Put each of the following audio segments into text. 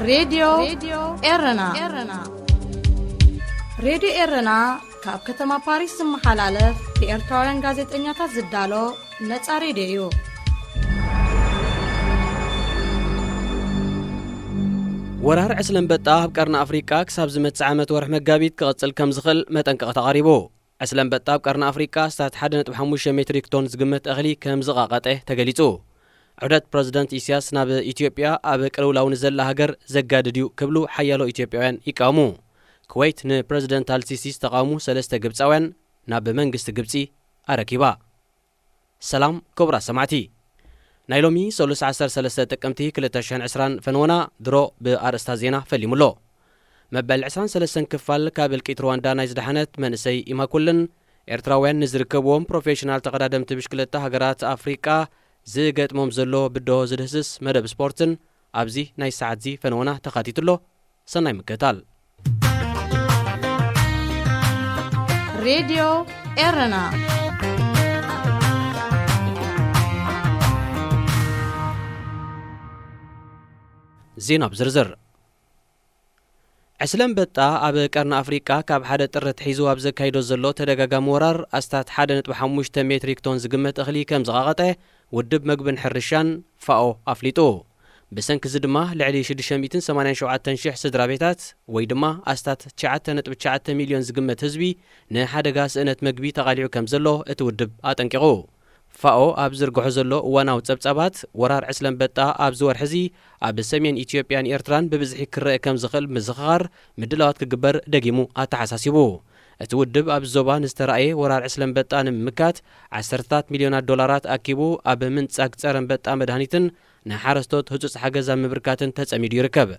ሬድዮ ኤረና። ሬድዮ ኤረና ካብ ከተማ ፓሪስ ዝመሓላለፍ ብኤርትራውያን ጋዜጠኛታት ዝዳሎ ነጻ ሬድዮ እዩ። ወራር ዕስለ ኣንበጣ ኣብ ቀርኒ ኣፍሪቃ ክሳብ ዝመጽእ ዓመት ወርሒ መጋቢት ክቕጽል ከም ዝኽእል መጠንቀቕታ ቀሪቡ። ዕስለ ኣንበጣ ኣብ ቀርኒ ኣፍሪቃ ኣስታት ሓደ ነጥቢ ሓሙሽተ ሜትሪክ ቶን ዝግመት እኽሊ ከም ዝቓቐጠ ተገሊጹ። ዑደት ፕረዚደንት ኢሳያስ ናብ ኢትዮጵያ ኣብ ቅልውላው ንዘላ ሃገር ዘጋድድ እዩ ክብሉ ሓያሎ ኢትዮጵያውያን ይቃወሙ። ኩወይት ንፕረዚደንት ኣልሲሲ ዝተቓወሙ ሰለስተ ግብጻውያን ናብ መንግስቲ ግብጺ ኣረኪባ። ሰላም ክቡራት ሰማዕቲ፣ ናይ ሎሚ ሰሉስ ዓሰርተ ሰለስተ ጥቅምቲ ክልተ ሽሕን ዕስራን ፈንወና ድሮ ብኣርእስታ ዜና ፈሊሙ ኣሎ። መበል ዕስራን ሰለስተን ክፋል ካብ እልቂት ሩዋንዳ ናይ ዝደሓነት መንእሰይ ኢማኩልን ኤርትራውያን ንዝርከብዎም ፕሮፌሽናል ተቐዳደምቲ ብሽክለታ ሃገራት ኣፍሪቃ ዝገጥሞም ዘሎ ብድሆ ዝድህስስ መደብ ስፖርትን ኣብዚ ናይ ሰዓትዚ ፈነወና ተኻቲቱ ኣሎ። ሰናይ ምክትታል። ሬድዮ ኤረና። ዜና ብዝርዝር። ዕስለ ኣንበጣ ኣብ ቀርኒ ኣፍሪቃ ካብ ሓደ ጥሪ ኣትሒዙ ኣብ ዘካይዶ ዘሎ ተደጋጋሚ ወራር ኣስታት ሓደ ነጥቢ ሓሙሽተ ሜትሪክ ቶን ዝግመት እኽሊ ከም ዝቓቐጠ ውድብ መግብን ሕርሻን ፋኦ ኣፍሊጡ። ብሰንኪ እዚ ድማ ልዕሊ ሽዱሽተ ሚእትን ሰማንያን ሸውዓተን ሽሕ ስድራ ቤታት ወይ ድማ ኣስታት ትሽዓተ ነጥቢ ትሽዓተ ሚልዮን ዝግመት ህዝቢ ንሓደጋ ስእነት መግቢ ተቓሊዑ ከም ዘሎ እቲ ውድብ ኣጠንቂቑ። ፋኦ ኣብ ዝርግሖ ዘሎ እዋናዊ ጸብጻባት፣ ወራር ዕስለ ኣንበጣ ኣብዚ ወርሒ እዚ ኣብ ሰሜን ኢትዮጵያን ኤርትራን ብብዝሒ ክረአ ከም ዝኽእል ምዝኽኻር ምድላዋት ክግበር ደጊሙ ኣተሓሳሲቡ። እቲ ውድብ ኣብዚ ዞባ ንዝተራእየ ወራር ዕስለ ኣንበጣ ንምምካት ዓሰርታት ሚልዮናት ዶላራት ኣኪቡ ኣብ ምንጻግ ጸረ ኣንበጣ መድሃኒትን ንሓረስቶት ህጹጽ ሓገዝ ኣብ ምብርካትን ተጸሚዱ ይርከብ።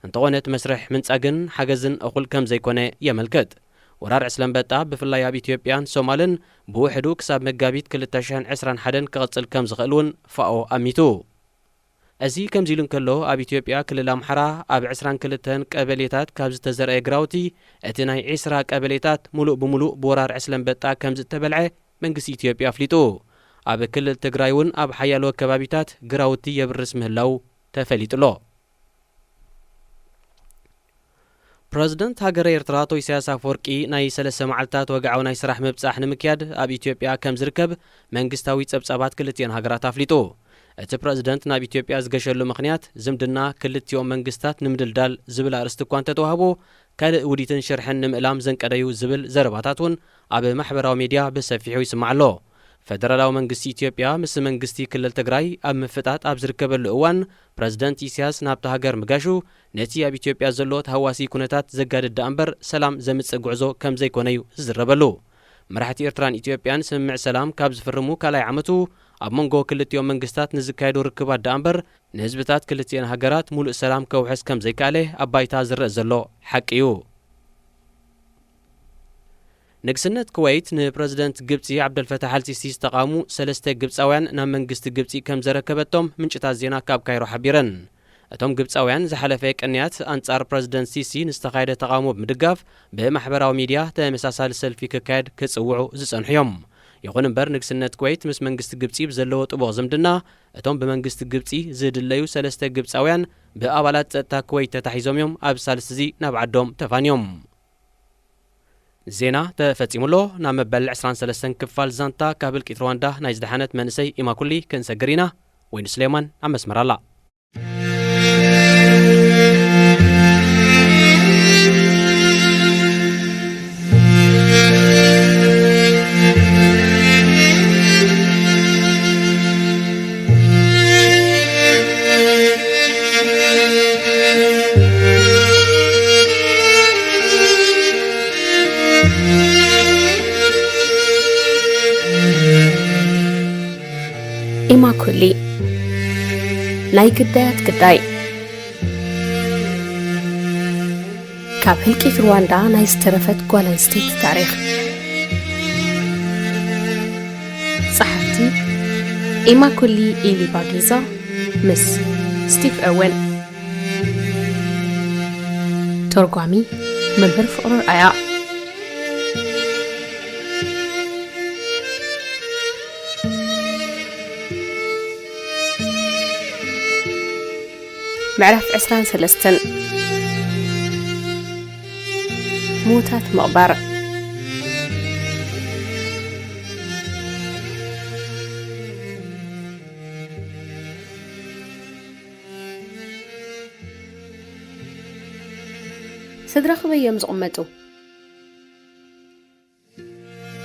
እንተኾነ እቲ መስርሕ ምንጻግን ሓገዝን እኹል ከም ዘይኮነ የመልክት። ወራር ዕስለ ኣንበጣ ብፍላይ ኣብ ኢትዮጵያን ሶማልን ብውሕዱ ክሳብ መጋቢት ክልተ ሽሕን ዕስራን ሓደን ክቕጽል ከም ዝኽእል እውን ፋኦ ኣሚቱ። እዚ ከምዚ ኢሉ እንከሎ፣ ኣብ ኢትዮጵያ ክልል ኣምሓራ ኣብ ዕስራን ክልተን ቀበሌታት ካብ ዝተዘርአ ግራውቲ እቲ ናይ ዕስራ ቀበሌታት ሙሉእ ብሙሉእ ብወራር ዕስለ ኣንበጣ ከም ዝተበልዐ መንግስቲ ኢትዮጵያ ኣፍሊጡ። ኣብ ክልል ትግራይ እውን ኣብ ሓያሎ ከባቢታት ግራውቲ የብርስ ምህላው ተፈሊጡ ኣሎ። ፕረዚደንት ሃገረ ኤርትራ ኣቶ ኢሳያስ ኣፈወርቂ ናይ ሰለስተ መዓልታት ወግዓዊ ናይ ስራሕ ምብጻሕ ንምክያድ ኣብ ኢትዮጵያ ከም ዝርከብ መንግስታዊ ጸብጻባት ክልቲኤን ሃገራት ኣፍሊጡ። እቲ ፕረዚደንት ናብ ኢትዮጵያ ዝገሸሉ ምኽንያት ዝምድና ክልቲኦም መንግስታት ንምድልዳል ዝብል ኣርእስቲ እኳ እንተተዋህቦ፣ ካልእ ውዲትን ሽርሕን ንምእላም ዘንቀደዩ ዝብል ዘረባታት እውን ኣብ ማሕበራዊ ሚድያ ብሰፊሑ ይስማዕ ኣሎ። ፈደራላዊ መንግስቲ ኢትዮጵያ ምስ መንግስቲ ክልል ትግራይ ኣብ ምፍጣጥ ኣብ ዝርከበሉ እዋን፣ ፕረዚደንት ኢሳያስ ናብታ ሃገር ምጋሹ፣ ነቲ ኣብ ኢትዮጵያ ዘሎ ተሃዋሲ ኩነታት ዘጋድድ ደኣ እምበር ሰላም ዘምጽእ ጉዕዞ ከም ዘይኮነ እዩ ዝዝረበሉ። መራሕቲ ኤርትራን ኢትዮጵያን ስምምዕ ሰላም ካብ ዝፍርሙ ካልኣይ ዓመቱ፣ ኣብ መንጎ ክልቲኦም መንግስታት ንዝካየዱ ርክባት ደኣ እምበር ንህዝብታት ክልቲኤን ሃገራት ሙሉእ ሰላም ከውሕስ ከም ዘይከኣለ ኣብ ባይታ ዝረአ ዘሎ ሓቂ እዩ። ንግስነት ኩወይት ንፕረዚደንት ግብጺ ዓብደልፈታሕ ኣልሲሲ ዝተቓወሙ ሰለስተ ግብጻውያን ናብ መንግስቲ ግብጺ ከም ዘረከበቶም ምንጭታት ዜና ካብ ካይሮ ሓቢረን። እቶም ግብጻውያን ዝሓለፈ ቅንያት ኣንጻር ፕረዚደንት ሲሲ ንዝተኻየደ ተቓውሞ ብምድጋፍ ብማሕበራዊ ሚድያ ተመሳሳሊ ሰልፊ ክካየድ ክጽውዑ ዝጸንሑ እዮም። ይኹን እምበር ንግስነት ኩወይት ምስ መንግስቲ ግብጺ ብዘለዎ ጥቡቕ ዝምድና እቶም ብመንግስቲ ግብጺ ዝድለዩ ሰለስተ ግብጻውያን ብኣባላት ጸጥታ ኩወይት ተታሒዞም እዮም ኣብ ሳልስቲ እዚ ናብ ዓዶም ተፋንዮም። ዜና ተፈጺሙ ኣሎ። ናብ መበል ዕስራን ሰለስተን ክፋል ዛንታ ካብ ህልቂት ሩዋንዳ ናይ ዝደሓነት መንእሰይ ኢማኩሊ ክንሰግር ኢና። ወይኒ ስሌማን ኣብ መስመር ኣላ። ኢማኩሊ፣ ናይ ግዳያት ግዳይ። ካብ ህልቂት ሩዋንዳ ናይ ዝተረፈት ጓል ኣንስተይቲ ታሪኽ። ጸሓፍቲ ኢማኩሊ ኢሊባጊዛ ምስ ስቲቭ ኦወን። ተርጓሚ መምህር ፍቕሩ ኣርኣያ። ምዕራፍ ዕስራን ሰለስተን። ምዉታት ምቕባር። ስድራኺ በይ እዮም ዝቕመጡ?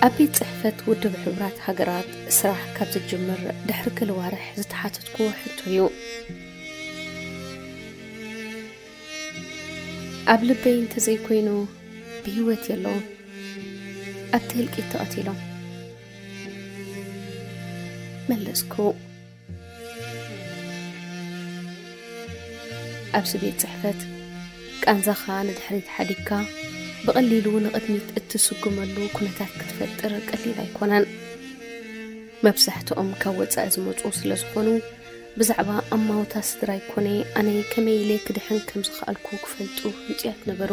ኣብ ቤት ጽሕፈት ውድብ ሕቡራት ሃገራት ስራሕ ካብ ዝጅምር ድሕሪ ገለ ዋርሕ ዝተሓተትኩዎ ሕቶ እዩ። ኣብ ልበይ እንተዘይኮይኑ ብህይወት የለውን። ኣብቲ ህልቂት ተቐቲሎም። መለስኩ። ኣብዚ ቤት ጽሕፈት፣ ቃንዛኻ ንድሕሪት ሓዲግካ፣ ብቐሊሉ ንቕድሚት እትስጉመሉ ኩነታት ክትፈጥር ቀሊል ኣይኮነን። መብዛሕትኦም ካብ ወጻኢ ዝመጹ ስለ ዝኾኑ፣ ብዛዕባ ኣማውታ ስድራይ ኮነ ኣነ ከመይ ኢለ ክድሕን ከም ዝኸኣልኩ ክፈልጡ ህጹያት ነበሩ።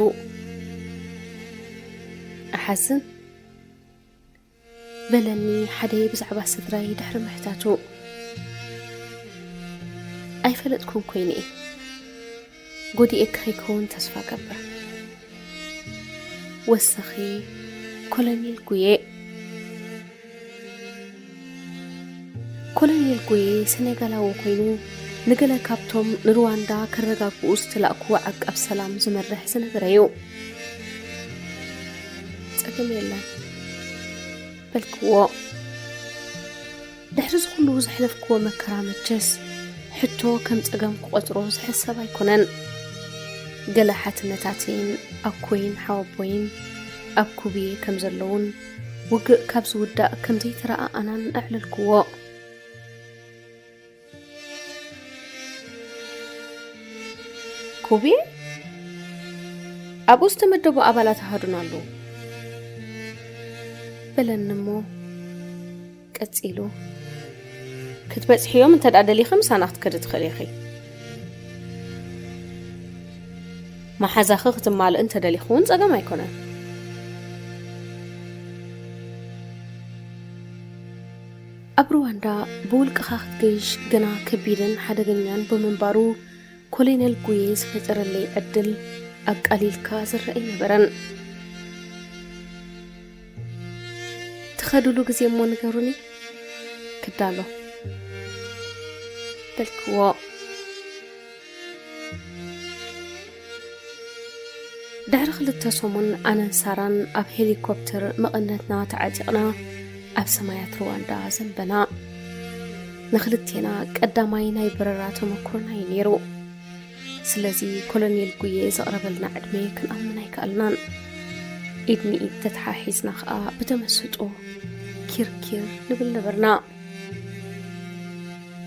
እሓዝን። በለኒ ሓደ ብዛዕባ ስድራይ ድሕሪ ምሕታቱ። ኣይፈለጥኩን ኮይነ እየ። ጎዲኤካ ከይከውን ተስፋ ገብር። ወሰኺ ኮሎኔል ጉዬ። ኮሎኔል ጉዬ ሰኔጋላዊ ኮይኑ፣ ንገለ ካብቶም ንሩዋንዳ ከረጋግኡ ዝተላእኩ ዓቃብ ሰላም ዝመርሕ ዝነበረ እዩ። ጸገም የለን በልክዎ። ድሕሪ ዝኹሉ ዘሕለፍክዎ መከራ መቸስ፣ ሕቶ ከም ጸገም ክቖጽሮ ዝሕሰብ ኣይኮነን። ገለ ሓትነታተይን ኣኮይን ሓወቦይን ኣብ ኩብየ ከም ዘለዉን፣ ውግእ ካብ ዝውዳእ ከም ዘይተረኣኣናን ኣዕለልክዎ። ኩብየ ኣብኡ ዝተመደቡ ኣባላት ኣሃዱና ኣለዉ። በለኒ እሞ ቀጺሉ፣ ክትበጽሕዮም እንተ ደኣ ደሊኺ ምሳና ክትከዲ ትኽእሊ ኢኺ። መሓዛኺ ክትማልእ እንተ ደሊኺ እውን ጸገም ኣይኮነን። ኣብ ሩዋንዳ ብውልቅኻ ክትገይሽ ገና ከቢድን ሓደገኛን ብምንባሩ፣ ኮሎኔል ጉዬ ዝፈጠረለይ ዕድል ኣቃሊልካ ዝረአ ኣይነበረን። ትኸድሉ ግዜ እሞ ንገሩኒ፣ ክዳሎ በልክዎ። ድሕሪ ክልተ ሰሙን ኣነን ሳራን ኣብ ሄሊኮፕተር መቐነትና ተዓጢቕና ኣብ ሰማያት ሩዋንዳ ዘንበና። ንኽልቴና ቀዳማይ ናይ በረራ ተመክሮና እዩ ነይሩ። ስለዚ ኮሎኔል ጉዬ ዘቕረበልና ዕድመ ክንኣምን ኣይከኣልናን። ኢድ ንኢድ ተተሓሒዝና ኸኣ ብተመስጦ ኪርኪር ንብል ነበርና።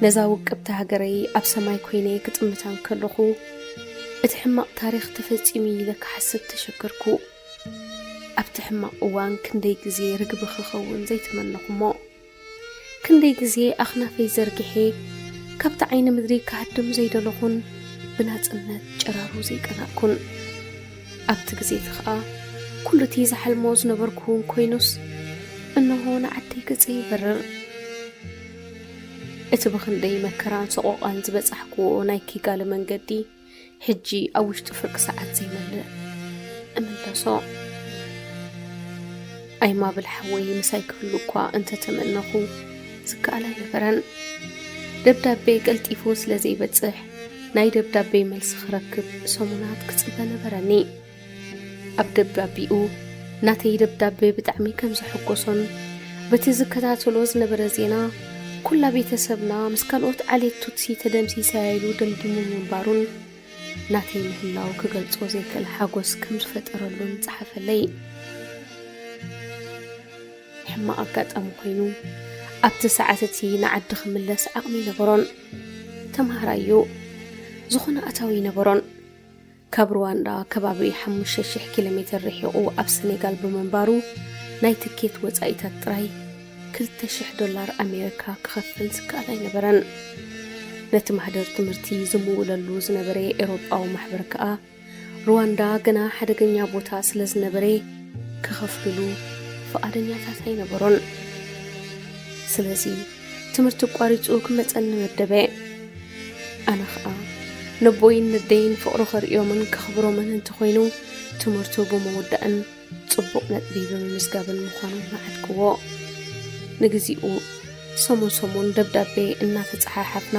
ነዛ ውቅብቲ ሃገረይ ኣብ ሰማይ ኮይነ ክጥምታ እንከለኹ፣ እቲ ሕማቕ ታሪኽ ተፈጺሙ ኢለ ክሓስብ ተሸገርኩ። ኣብቲ ሕማቕ እዋን ክንደይ ግዜ ርግቢ ክኸውን ዘይተመነኹ እሞ፣ ክንደይ ግዜ ኣኽናፈይ ዘርጊሐ ካብቲ ዓይኒ ምድሪ ክሃድም ዘይደለኹን ብናጽነት ጨራሩ ዘይቀናእኩን። ኣብቲ ግዜ እቲ ኸኣ ኩሉ እቲ ዝሓልሞ ዝነበርኩ እውን ኮይኑስ፣ እንሆ ንዓደይ ገጸይ ይበርር። እቲ ብኽንደይ መከራን ሰቆቓን ዝበጻሕክዎ ናይ ኪጋሊ መንገዲ፣ ሕጂ ኣብ ውሽጢ ፍርቂ ሰዓት ዘይመልእ እምለሶ። ኣይማብል ሓወይ ምሳይ ክህሉ እኳ እንተተመነኹ፣ ዝከኣል ኣይነበረን። ደብዳቤ ቀልጢፉ ስለ ዘይበጽሕ፣ ናይ ደብዳቤ መልሲ ክረክብ ሰሙናት ክጽበ ነበረኒ። ኣብ ደብዳቤኡ፣ ናተይ ደብዳቤ ብጣዕሚ ከም ዘሐጎሶን፣ በቲ ዝከታተሎ ዝነበረ ዜና፣ ኩላ ቤተሰብና ምስ ካልኦት ዓሌት ቱትሲ ተደምሲሳ ኢሉ ደምዲሙ ምንባሩን፣ ናተይ ምህላው ክገልጾ ዘይክእል ሓጎስ ከም ዝፈጠረሉን ጸሓፈለይ። ሕማቕ ኣጋጣሚ ኮይኑ፣ ኣብቲ ሰዓት እቲ ንዓዲ ክምለስ ዓቕሚ ነበሮን። ተማሃራይ እዩ። ዝኾነ ኣታዊ ነበሮን። ካብ ሩዋንዳ ከባቢ ሓሙሽተ ሽሕ ኪሎ ሜትር ርሒቑ ኣብ ሰኔጋል ብምንባሩ፣ ናይ ትኬት ወጻኢታት ጥራይ ክልተ ሽሕ ዶላር ኣሜሪካ ክኸፍል ዝከኣል ኣይነበረን። ነቲ ማህደር ትምህርቲ ዝምውለሉ ዝነበረ ኤውሮጳዊ ማሕበር ከኣ፣ ሩዋንዳ ገና ሓደገኛ ቦታ ስለ ዝነበረ፣ ክኸፍልሉ ፍቓደኛታት ኣይነበሩን። ስለዚ፣ ትምህርቲ ኣቋሪጹ ክመጸኒ መደበ። ኣነ ኸኣ ነቦይን ነደይን ፍቕሩ ከርእዮምን ከኽብሮምን እንተኾይኑ፣ ትምህርቱ ብምውዳእን ጽቡቕ ነጥቢ ብምምዝጋብን ምዃኑ መዓድክዎ። ንግዚኡ ሰሙን ሰሙን ደብዳቤ እናተጸሓሓፍና፣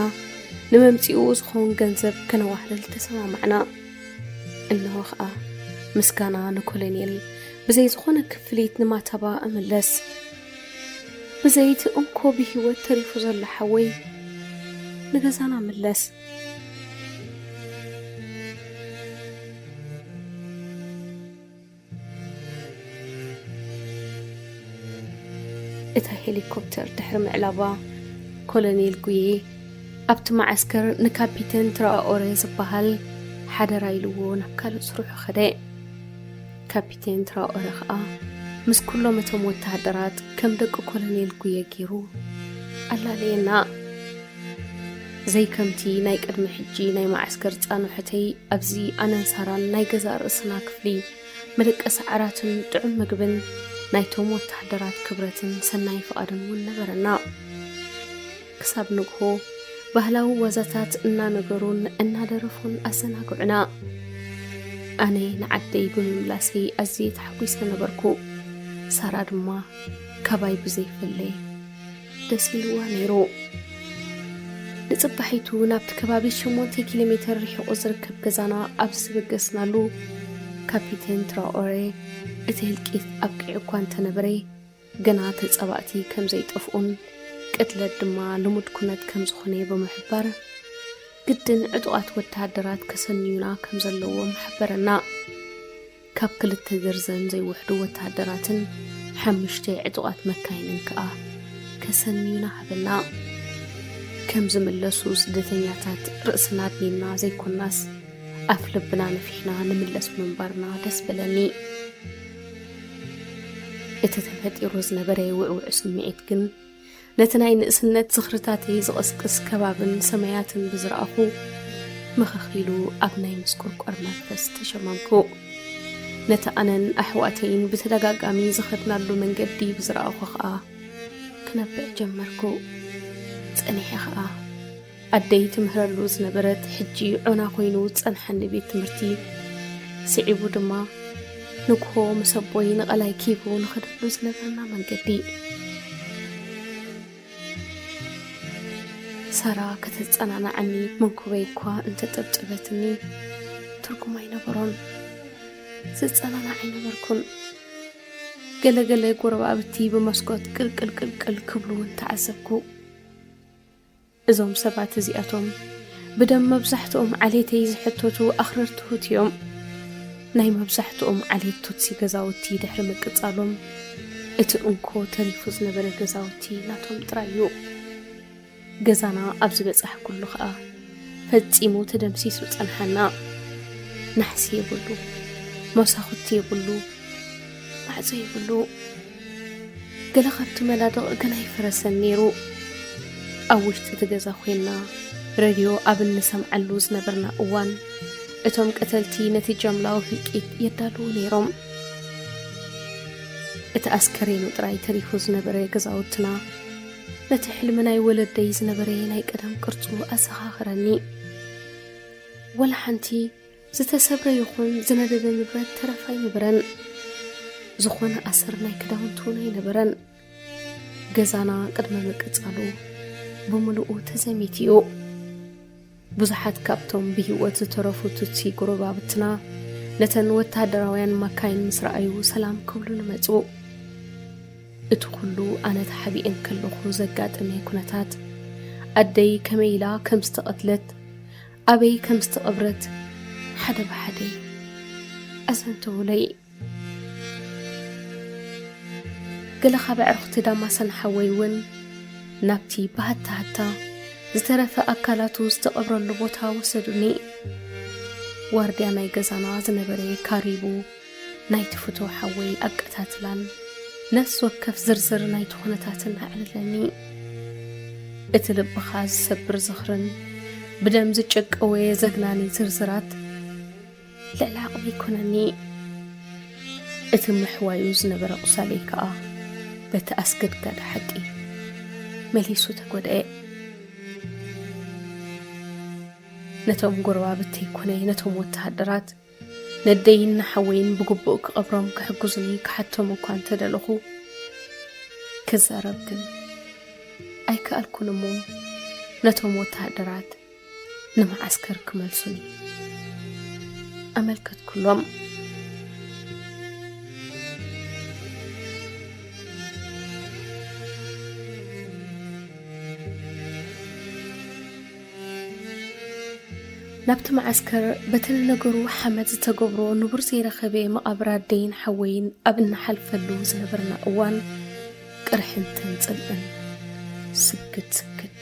ንመምጺኡ ዝኸውን ገንዘብ ከነዋህልል ተሰማማዕና። እነሆ ኸኣ ምስጋና ንኮሎኔል ብዘይ ዝኾነ ክፍሊት ንማታባ እምለስ። ብዘይቲ እንኮ ብህይወት ተሪፉ ዘሎ ሓወይ ንገዛና ምለስ። እታ ሄሊኮፕተር ድሕሪ ምዕላባ፣ ኮሎኔል ጉዬ ኣብቲ መዓስከር ንካፒተን ትራኦረ ዝበሃል ሓደራ ኢልዎ ናብ ካልእ ስርሑ ኸደ። ካፒቴን ትራኦረ ኸኣ ምስ ኩሎም እቶም ወተሃደራት ከም ደቂ ኮሎኔል ጉዬ ገይሩ ኣላለየና። ዘይከምቲ ናይ ቅድሚ ሕጂ ናይ መዓስከር ጻንሖተይ ኣብዚ ኣነን ሳራን ናይ ገዛእ ርእስና ክፍሊ መደቀሲ ዓራትን ጥዑም ምግብን ናይቶም ወተሃደራት ክብረትን ሰናይ ፍቓድን እውን ነበረና። ክሳብ ንግሆ ባህላዊ ዋዛታት እናነገሩን እናደረፉን ኣዘናግዑና። ኣነ ንዓደይ ብምምላሰይ ኣዝየ ተሓጒሰ ነበርኩ። ሳራ ድማ ካባይ ብዘይፈለ ደስ ኢልዋ ነይሩ። ንጽባሒቱ ናብቲ ከባቢ ሸሞንተ ኪሎ ሜተር ርሒቑ ዝርከብ ገዛና ኣብ ዝተበገስናሉ፣ ካፒቴን ትራኦሬ እቲ ህልቂት ኣብቂዑ እኳ እንተነበረ፣ ገና ተጻባእቲ ከም ዘይጠፍኡን ቅትለት ድማ ልሙድ ኩነት ከም ዝኾነ ብምሕባር፣ ግድን ዕጡቓት ወተሃደራት ከሰንዩና ከም ዘለዎም ሓበረና። ካብ ክልተ ደርዘን ዘይውሕዱ ወተሃደራትን ሓሙሽተ ዕጡቓት መካይንን ከኣ ከሰንዩና ሃበና። ከም ዝምለሱ ስደተኛታት ርእስና ኣድኒና ዘይኮናስ፣ ኣፍ ልብና ነፊሕና ንምለስ ምንባርና ደስ በለኒ። እቲ ተፈጢሩ ዝነበረ ውዕውዕ ስምዒት ግን፣ ነቲ ናይ ንእስነት ዝኽርታተይ ዝቕስቅስ ከባብን ሰማያትን ብዝረኣኹ፣ ምኽኽ ኢሉ ኣብ ናይ ምስቁርቋር መንፈስ ተሸመምኩ። ነቲ ኣነን ኣሕዋተይን ብተደጋጋሚ ዝኸድናሉ መንገዲ ብዝረኣኹ ኸኣ፣ ክነብዕ ጀመርኩ። ጸኒሐ ኸኣ፣ ኣደይ ትምህረሉ ዝነበረት ሕጂ ዑና ኮይኑ ዝጸንሓኒ ቤት ትምህርቲ፣ ስዒቡ ድማ ንግሆ ምስ ኣቦይ ንቐላይ ኪቡ ንኸደሉ ዝነበርና መንገዲ። ሳራ ከተጸናንዓኒ መንኩበይ እኳ እንተጠብጠበትኒ፣ ትርጉም ኣይነበሮን። ዝጸናናዕ ኣይነበርኩን። ገለ ገለ ጎረባብቲ ብመስኮት ቅልቅል ቅልቅል ክብሉ እውን ተዓዘብኩ። እዞም ሰባት እዚኣቶም ብደም መብዛሕትኦም ዓሌተይ ዝሕተቱ ኣኽረርቲ ሁት እዮም። ናይ መብዛሕትኦም ዓሌት ቱትሲ ገዛውቲ ድሕሪ ምቅጻሎም፣ እቲ እንኮ ተሪፉ ዝነበረ ገዛውቲ ናቶም ጥራይ እዩ። ገዛና ኣብ ዝበጻሕኩሉ ኸኣ፣ ፈጺሙ ተደምሲሱ ጸንሓና። ናሕሲ የብሉ፣ መሳኹቲ የብሉ፣ ማዕጾ የብሉ። ገለ ካብቲ መናድቕ ገና ኣይፈረሰን ነይሩ። ኣብ ውሽጢ እቲ ገዛ ኮይንና፣ ሬድዮ ኣብ እንሰምዓሉ ዝነበርና እዋን፣ እቶም ቀተልቲ ነቲ ጃምላዊ ህልቂት የዳልዉ ነይሮም። እቲ ኣስከሬኑ ጥራይ ተሪፉ ዝነበረ ገዛውትና፣ ነቲ ሕልሚ ናይ ወለደይ ዝነበረ ናይ ቀደም ቅርጹ ኣዘኻኸረኒ። ወላ ሓንቲ ዝተሰብረ ይኹን ዝነደደ ንብረት ተረፍ ኣይነበረን። ዝኾነ ኣሰር ናይ ክዳውንቲ እውን ኣይነበረን። ገዛና ቅድሚ ምቅጻሉ ብምሉኡ ተዘሚቱ እዩ። ብዙሓት ካብቶም ብህይወት ዝተረፉ ቱትሲ ጎረባብትና ነተን ወተሃደራውያን ማካይን ምስ ረኣዩ ሰላም ክብሉኒ መጹ። እቲ ኩሉ ኣነ ተሓቢኤ እንከለኹ ዘጋጠመ ኩነታት፣ ኣደይ ከመይ ኢላ ከም ዝተቐትለት፣ ኣበይ ከም ዝተቐብረት፣ ሓደ ብሓደ ኣዘንተውለይ። ገለ ካብ ኣዕሩኽቲ ዳማሰን ሓወይ እውን ናብቲ ብሃታ ሃታ ዝተረፈ ኣካላቱ ዝተቐብረሉ ቦታ ወሰዱኒ። ዋርድያ ናይ ገዛና ዝነበረ ካሪቡ ናይቲ ፍቱው ሓወይ ኣቀታትላን ነፍሲ ወከፍ ዝርዝር ናይቲ ኩነታትን ኣዕለለኒ። እቲ ልብኻ ዝሰብር ዝኽርን ብደም ዝጨቀወ ዘግናኒ ዝርዝራት ልዕሊ ዓቕሚ ይኮነኒ። እቲ ምሕዋዩ ዝነበረ ቁሳለይ ከኣ በቲ ኣስገድጋዲ ሓቂ መሊሱ ተጎድኤ። ነቶም ጎረባብተይ ኮነ ነቶም ወተሃደራት፣ ነደይን ንሓወይን ብግቡእ ክቐብሮም ክሕግዙኒ ክሓቶም እኳ እንተደለኹ፣ ክዛረብ ግን ኣይከኣልኩን እሞ፣ ነቶም ወተሃደራት ንመዓስከር ክመልሱኒ ኣመልከትኩሎም። ናብቲ መዓስከር በቲ ንነገሩ ሓመድ ዝተገብሮ ንቡር ዘይረኸበ መቓብር ኣደይን ሓወይን ኣብ እንሓልፈሉ ዝነበርና እዋን፣ ቅርሕንትን ጽልእን ስግድ ስግድ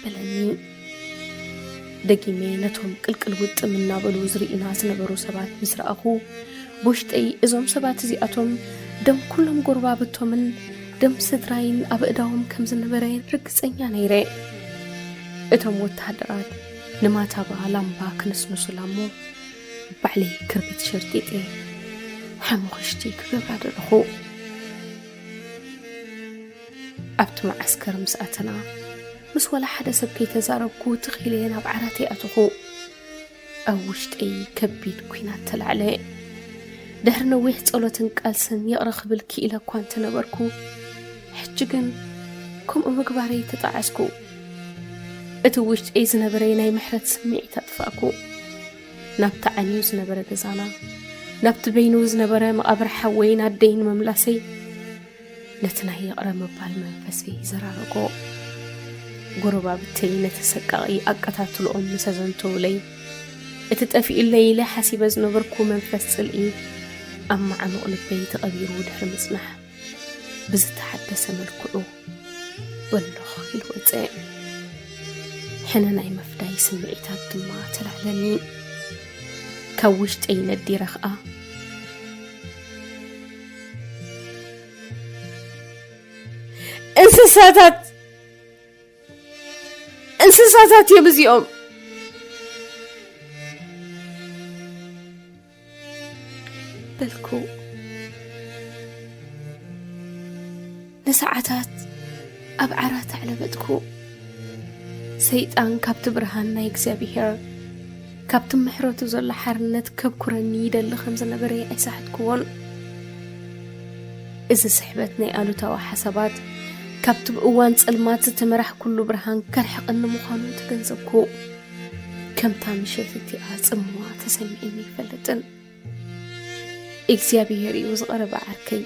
በለኒ። ደጊመ ነቶም ቅልቅል ውጥም እናበሉ ዝርእዩና ዝነበሩ ሰባት ምስ ረኣኹ፣ ብውሽጠይ እዞም ሰባት እዚኣቶም ደም ኩሎም ጎረባብቶምን ደም ስድራይን ኣብ እዳዎም ከም ዝነበረ ርግጸኛ ነይረ። እቶም ወተሃደራት ንማታባ ላምባ ክነስንሱላ እሞ፣ ባዕለይ ክርቢት ሸርጢጠ ሓሙኽሽቲ ክገብራ ደለኹ። ኣብቲ መዓስከር ምስ ኣተና፣ ምስ ወላ ሓደ ሰብ ከይተዛረብኩ ትኽ ኢለ ናብ ዓራተይ ኣተኹ። ኣብ ውሽጠይ ከቢድ ኲናት ተላዕለ። ድሕሪ ነዊሕ ጸሎትን ቃልስን ይቕረ ክብል ክኢለ እኳ እንተነበርኩ፣ ሕጂ ግን ከምኡ ምግባረይ ተጣዓስኩ። እቲ ውሽጠይ ዝነበረ ናይ ምሕረት ስምዒት ኣጥፋእኩ። ናብቲ ዓንዩ ዝነበረ ገዛና፣ ናብቲ በይኑ ዝነበረ መቓብር ሓወይን ኣደይን ምምላሰይ፣ ነቲ ናይ ይቕረ ምባል መንፈሰይ ዘራረጎ። ጎረባብተይ ነቲ ሰቃቒ ኣቀታትልኦም ምስ ኣዘንተውለይ፣ እቲ ጠፊኡለይ ኢለ ሓሲበ ዝነበርኩ መንፈስ ጽልኢ ኣብ መዓሙቕ ልበይ ተቐቢሩ ድሕሪ ምጽናሕ፣ ብዝተሓደሰ መልክዑ በሎኽ ኢሉ ወጸ። ሕነ ናይ ምፍዳይ ስምዒታት ድማ ተላዕለኒ። ካብ ውሽጠይ ነዲረ ኸኣ፣ "እንስሳታት፣ እንስሳታት እዮም እዚኦም!" በልኩ። ንሰዓታት ኣብ ዓራት ኣዕለበጥኩ። ሰይጣን ካብቲ ብርሃን ናይ እግዚኣብሔር፣ ካብቲ ምሕረቱ ዘሎ ሓርነት ከብኩረኒ ይደሊ ከም ዝነበረ ኣይሰሓትኩዎን። እዚ ስሕበት ናይ ኣሉታዊ ሓሳባት፣ ካብቲ ብእዋን ጸልማት ዝተመራሕኩሉ ብርሃን ከርሕቐኒ ምዃኑ ተገንዘብኩ። ከምታ ምሸት እቲኣ ጽምዋ ተሰሚዕኒ ኣይፈልጥን። እግዚኣብሔር እዩ ዝቐረበ ዓርከይ።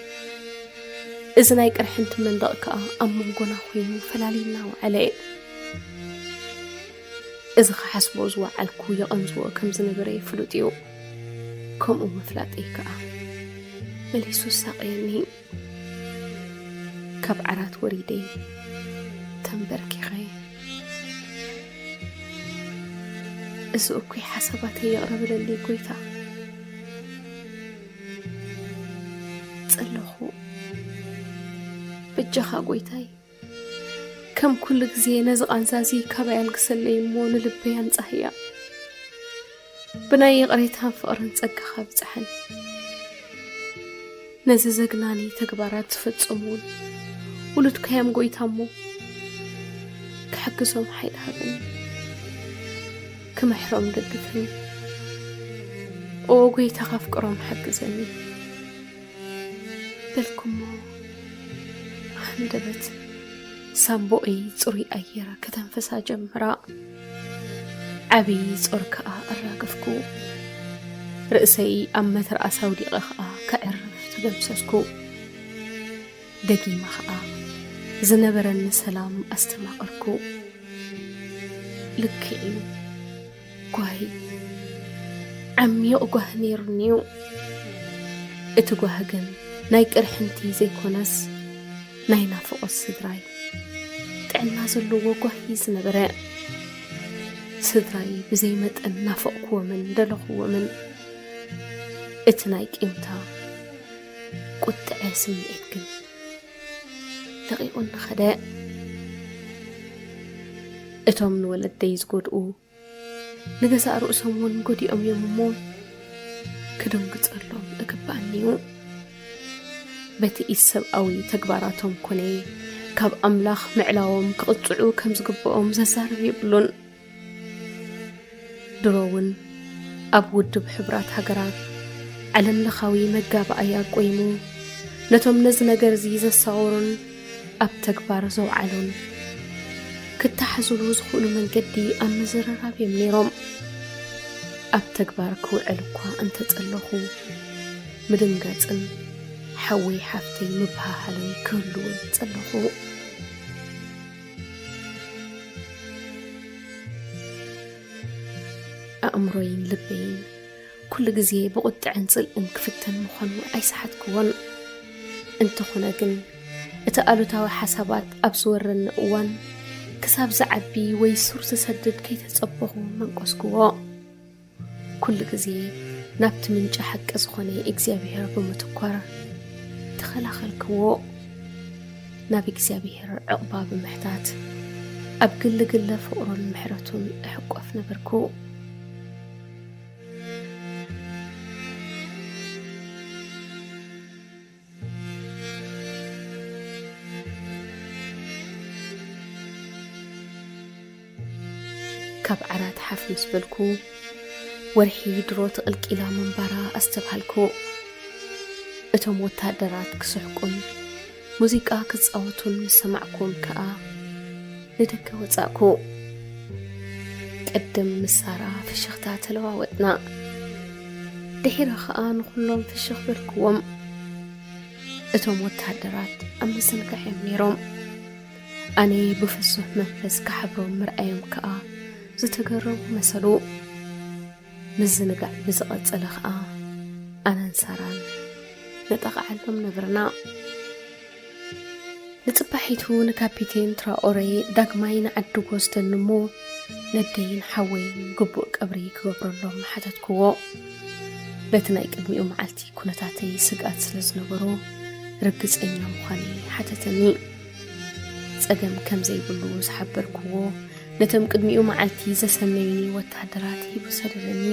እዚ ናይ ቅርሕንቲ መንደቕ ከኣ ኣብ መንጎና ኮይኑ ፈላልዩና ወዓለ። እዚ ክሓስቦ ዝወዓልኩ የቐንዝዎ ከም ዝነበረ ፍሉጥ እዩ። ከምኡ ምፍላጠይ ከኣ መሊሱ ሳቐየኒ። ካብ ዓራት ወሪደ ተንበርኪኸ፣ "እዚ እኩይ ሓሳባተይ ይቕረ በለለይ ጎይታ" ጸለኹ። "በጃኻ ጎይታይ፣ ከም ኩሉ ግዜ ነዚ ቃንዛዚ ካባይ ኣልግሰለይ እሞ ንልበይ ኣንጻህያ። ብናይ ይቕሬታን ፍቕርን ጸጋኻ ብጽሓኒ። ነዚ ዘግናኒ ተግባራት ዝፈጸሙ እውን ውሉድካ እዮም ጎይታ እሞ፣ ክሕግዞም ሓይሊ ሃበኒ፣ ክምሕሮም ደግፈኒ። ኦ ጎይታ፣ ከፍቅሮም ሓግዘኒ" በልኩሞ፣ ሃንደበት ሳምቦኤይ ጽሩይ ኣየር ከተንፍሳ ጀመራ። ዓቢ ጾር ከኣ ኣራገፍኩ። ርእሰይ ኣብ መትርኣስ ኣውዲቐ ከኣ ከዕርፍ ተገምሰስኩ። ደጊመ ከኣ ዝነበረኒ ሰላም ኣስተማቐርኩ። ልክዕ እዩ። ጓሂ፣ ዓሚቕ ጓሂ ነይሩኒ እዩ። እቲ ጓሂ ግን ናይ ቅርሕንቲ ዘይኮነስ፣ ናይ ናፍቖት ስድራይ፣ ጥዕና ዘለዎ ጓሂ ዝነበረ። ስድራይ ብዘይ መጠን ናፈቕኩዎምን ደለኹዎምን። እቲ ናይ ቂምታ፣ ቁጥዐ ስምዒት ግን ለቒቑኒ ኸደ። እቶም ንወለደይ ዝጎድኡ፣ ንገዛእ ርእሶም እውን ጎዲኦም እዮም እሞ፣ ክድንግጸሎም እግባእኒ እዩ። በቲ ኢሰብኣዊ ተግባራቶም ኮነ፣ ካብ ኣምላኽ ምዕላዎም ክቕጽዑ ከም ዝግብኦም ዘዛርብ የብሉን። ድሮ እውን ኣብ ውድብ ሕቡራት ሃገራት ዓለም ለኻዊ መጋባእያ ቆይሙ፣ ነቶም ነዚ ነገር እዚ ዘሳወሩን ኣብ ተግባር ዘውዓሉን፣ ክተሓዙሉ ዝኽእሉ መንገዲ ኣብ ምዝርራብ እዮም ነይሮም። ኣብ ተግባር ክውዕል እኳ እንተጸለኹ፣ ምድንጋጽን ሓወይ ሓፍተይ ምብሃሃልን ክህልዎ ጸለኹ። ኣእምሮይን ልበይን ኩሉ ግዜ ብቑጥዕን ጽልእን ክፍተን ምዃኑ ኣይሰሓትክዎን። እንተኾነ ግን፣ እቲ ኣሉታዊ ሓሳባት ኣብ ዝወረኒ እዋን፣ ክሳብ ዝዓቢ ወይ ሱር ዝሰድድ ከይተጸበኹ መንቆስክዎ። ኩሉ ግዜ ናብቲ ምንጪ ሓቂ ዝኾነ እግዚኣብሄር ብምትኳር ተኸላኸልክዎ። ናብ እግዚኣብሄር ዕቕባ ብምሕታት፣ ኣብ ግልግለ ፍቕሩን ምሕረቱን እሕቆፍ ነበርኩ። ካብ ዓራት ሓፍ ምስ በልኩ፣ ወርሒ ድሮ ተቐልቂላ ምንባራ ኣስተብሃልኩ። እቶም ወታደራት ክስሕቁን ሙዚቃ ክጻወቱን ምስ ሰማዕኩም ከኣ ንደገ ወጻእኩ። ቅድም ምስ ሳራ ፍሽኽታ ተለዋወጥና። ድሒረ ከኣ ንኹሎም ፍሽኽ በልክዎም። እቶም ወታደራት ኣብ ምዝንጋዕ እዮም ነይሮም። ኣነ ብፍሱሕ መንፈስ ክሓብሮም ምርኣዮም ከኣ ዝተገረሙ መሰሉ። ምዝንጋዕ ብዝቐጸለ ኸኣ ኣነን ሳራን ነጠቓዓሎም ነበርና። ንጽባሒቱ ንካፒቴን ትራኦሬ ዳግማይ ንዓዲ ክወስደኒ እሞ ነደይን ሓወይን ግቡእ ቀብሪ ክገብረሎም ሓተትክዎ። በቲ ናይ ቅድሚኡ መዓልቲ ኩነታተይ ስግኣት ስለ ዝነበሮ ርግጸኛ ምዃነይ ሓተተኒ። ጸገም ከም ዘይብሉ ዝሓበርክዎ ነቶም ቅድሚኡ መዓልቲ ዘሰነዩኒ ወተሃደራት ሂቡ ሰደደኒ።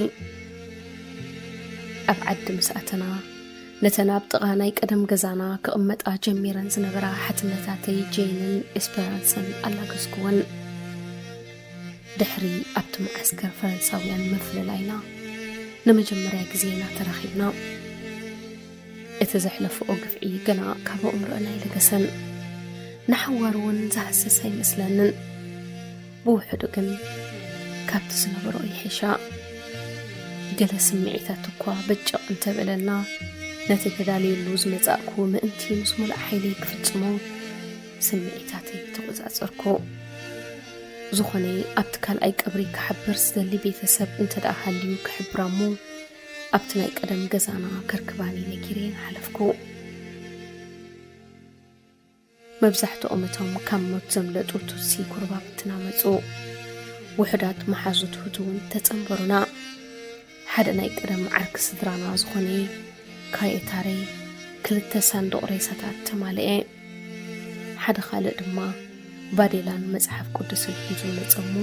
ኣብ ዓዲ ምስ ኣተና ነተን ኣብ ጥቓ ናይ ቀደም ገዛና ክቕመጣ ጀሚረን ዝነበራ ሓትነታተይ ጄንን ኤስፐራንሰን ኣላገዝክወን። ድሕሪ ኣብቲ መዓስከር ፈረንሳውያን ምፍልላይና ንመጀመርያ ግዜ ኢና ተራኺብና። እቲ ዘሕለፍኦ ግፍዒ ገና ካብ ኣእምሮአን ኣይለገሰን። ንሓዋሩ እውን ዝሃስስ ኣይመስለንን። ብውሕዱ ግን ካብቲ ዝነበሮ ይሕሻ። ገለ ስምዒታት እኳ በጨቕ እንተበለና፣ ነቲ ተዳልየሉ ዝመጻእኩ ምእንቲ ምስ ሙሉእ ሓይለይ ክፍጽሞ ስምዒታተይ ተቖጻጸርኩ። ዝኾነ ኣብቲ ካልኣይ ቀብሪ ክሓብር ዝደሊ ቤተሰብ እንተ ደኣ ሃልዩ ክሕብራ እሞ፣ ኣብቲ ናይ ቀደም ገዛና ከርክባኒ ነጊረየን ሓለፍኩ። መብዛሕትኦም እቶም ካብ ሞት ዘምለጡ ቱትሲ ጎረባብትና መጹ። ውሑዳት መሓዙት ሁቱ እውን ተጸንበሩና። ሓደ ናይ ቀደም ዓርኪ ስድራና ዝኾነ ካየታሬ ክልተ ሳንዱቕ ሬሳታት ተማልኤ። ሓደ ካልእ ድማ ባዴላን መጽሓፍ ቅዱስን ሒዙ መጸ እሞ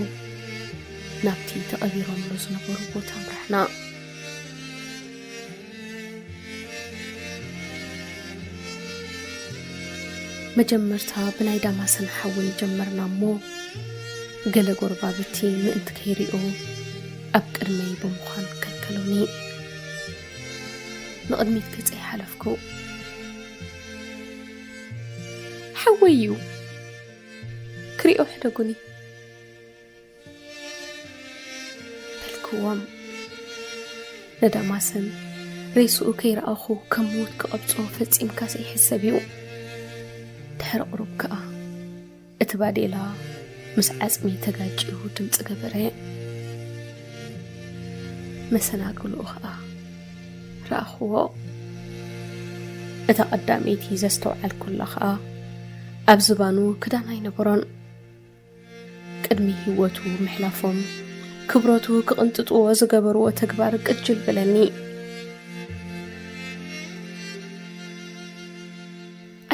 ናብቲ ተቐቢሮምሉ ዝነበሩ ቦታ ኣምራሕና። መጀመርታ ብናይ ዳማሰን ሓወይ ጀመርና እሞ፣ ገለ ጎረባብቲ ምእንቲ ከይሪኡ ኣብ ቅድመይ ብምዃን ከልከሉኒ። ንቕድሚት ገጸይ ሓለፍኩ። ሓወይ እዩ፣ ክሪኦ ሕደጉኒ። በልክዎም። ንዳማሰን ሬስኡ ከይረኣኹ ከም ምዉት ክቐብጾ ፈጺምካ ዘይሕሰብ እዩ። ድሕሪ ቁሩብ ከኣ እቲ ባዴላ ምስ ዓጽሚ ተጋጭዩ ድምጺ ገበረ። መሰናግልኡ ከኣ ረኣኽዎ። እታ ቀዳመይቲ ዘስተውዓልኩላ ከኣ ኣብ ዝባኑ ክዳን ኣይነበሮን። ቅድሚ ህይወቱ ምሕላፎም ክብረቱ ክቕንጥጥዎ ዝገበርዎ ተግባር ቅጅል በለኒ።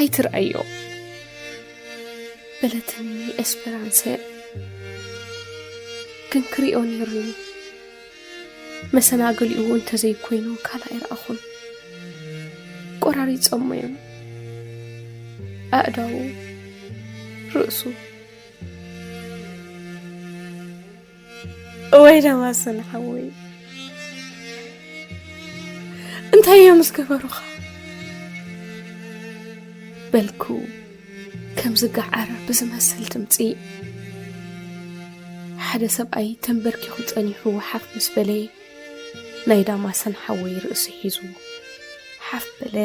"ኣይትርኣዮ" በለትኒ ኤስፐራንሰ። ግን ክሪኦ ነይሩኒ። መሰናግሊኡ እንተዘይኮይኑ ካልእ ኣይረኣኹን። ቆራሪጾሞ እዮም። ኣእዳዉ፣ ርእሱ። እወይ ደማሰን ሓወይ፣ እንታይ እዮም ዝገበሩኻ? በልኩ ከም ዝገዓር ብዝመስል ድምጺ። ሓደ ሰብኣይ ተንበርኪኹ ጸኒሑ ሓፍ ምስ በለ፣ ናይ ዳማሰን ሓወይ ርእሱ ሒዙ ሓፍ በለ።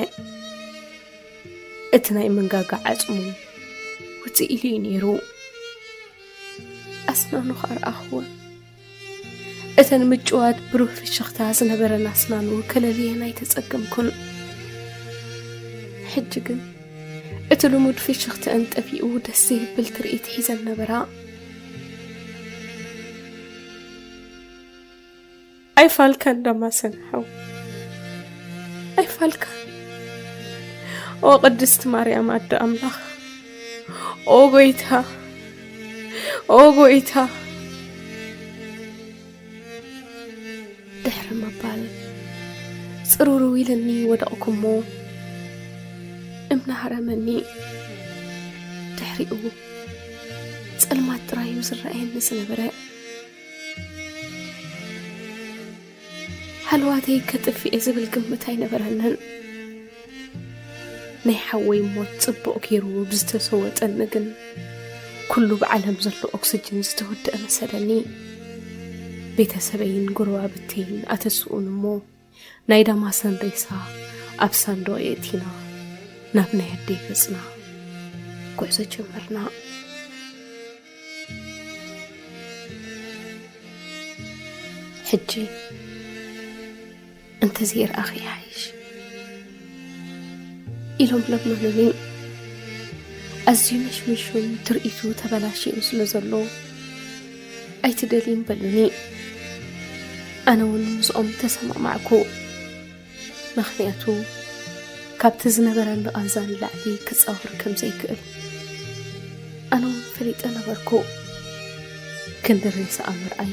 እቲ ናይ መንጋጋ ዓጽሙ ውጽእ ኢሉ እዩ ነይሩ። ኣስናኑ ኸኣ ረኣኽወን። እተን ምጭዋት ብሩህ ፍሽኽታ ዝነበረን ኣስናኑ ከለልየን ኣይተጸገምኩን። ሕጂ ግን እቲ ልሙድ ፍሽኽተአን ጠፊኡ ደስ ዘይብል ትርኢት ሒዘን ነበራ። ኣይፋልካን ደማሰን ሓው፣ ኣይፋልካን። ኦ ቅድስቲ ማርያም ኣደ ኣምላኽ፣ ኦ ጎይታ፣ ኦ ጎይታ። ድሕሪ ምባል ጽሩርው ኢለኒ ወደቕኩ እሞ እምኒ ሃረመኒ። ድሕሪኡ ጸልማት ጥራይ እዩ ዝረኣየኒ ዝነበረ። ሃለዋተይ ከጥፍእ እየ ዝብል ግምት ኣይነበረንን። ናይ ሓወይ ሞት ጽቡቕ ገይሩ ብዝተሰወጠኒ ግን፣ ኩሉ ብዓለም ዘሎ ኦክስጅን ዝተወደአ መሰለኒ። ቤተሰበይን ጎረባብተይን ኣተስኡን እሞ፣ ናይ ዳማሰን ሬሳ ኣብ ሳንዱቕ የእቲና፣ ናብ ናይ ኣደይ ገጽና ጉዕዞ ጀመርና። ሕጂ እንተዘይረኣኺ ይሓይሽ ኢሎም ለመኑኒ። ኣዝዩ መሽሚሹን ትርኢቱ ተበላሽዩን ስለ ዘሎ ኣይትደልይን በሉኒ። ኣነ እውን ምስኦም ተሰማማዕኩ። ምኽንያቱ ካብቲ ዝነበረኒ ቃንዛ ንላዕሊ ክጻወር ከም ዘይክእል ኣነ እውን ፈሊጠ ነበርኩ። ክንዲ ሬሳኣ ምርኣይ፣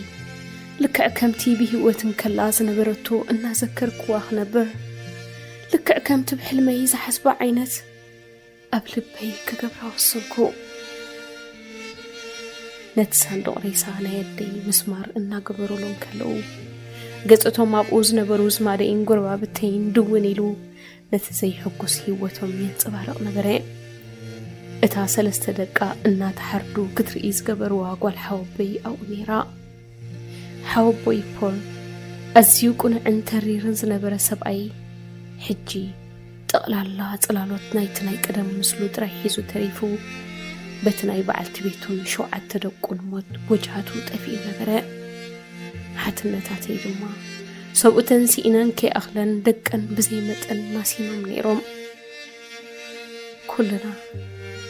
ልክዕ ከምቲ ብህይወት እንከላ ዝነበረቶ እናዘከርክዋ ክነብር፣ ልክዕ ከምቲ ብሕልመይ ዝሓስባ ዓይነት ኣብ ልበይ ክገብራ ወሰንኩ። ነቲ ሳንዱቕ ሬሳ ናይ ኣደይ ምስማር እናገበሩሉ እንከለዉ፣ ገጽ እቶም ኣብኡ ዝነበሩ ዝማደይን ጎረባብተይን ድውን ኢሉ ነቲ ዘይሕጉስ ህይወቶም የንጸባርቕ ነበረ። እታ ሰለስተ ደቃ እናተሓርዱ ክትርኢ ዝገበርዋ ጓል ሓወቦይ ኣብኡ ነይራ። ሓወቦይ ፖል ኣዝዩ ቅኑዕን ተሪርን ዝነበረ ሰብኣይ፣ ሕጂ ጠቕላላ ጽላሎት ናይቲ ናይ ቀደም ምስሉ ጥራይ ሒዙ ተሪፉ፣ በቲ ናይ በዓልቲ ቤቱን ሸውዓተ ደቁን ሞት ወጅሃቱ ጠፊኡ ነበረ። ሓትነታተይ ድማ ሰብኡተን ስኢነን ከይኣኽለን ደቀን ብዘይ መጠን ማሲኖም ነይሮም። ኩልና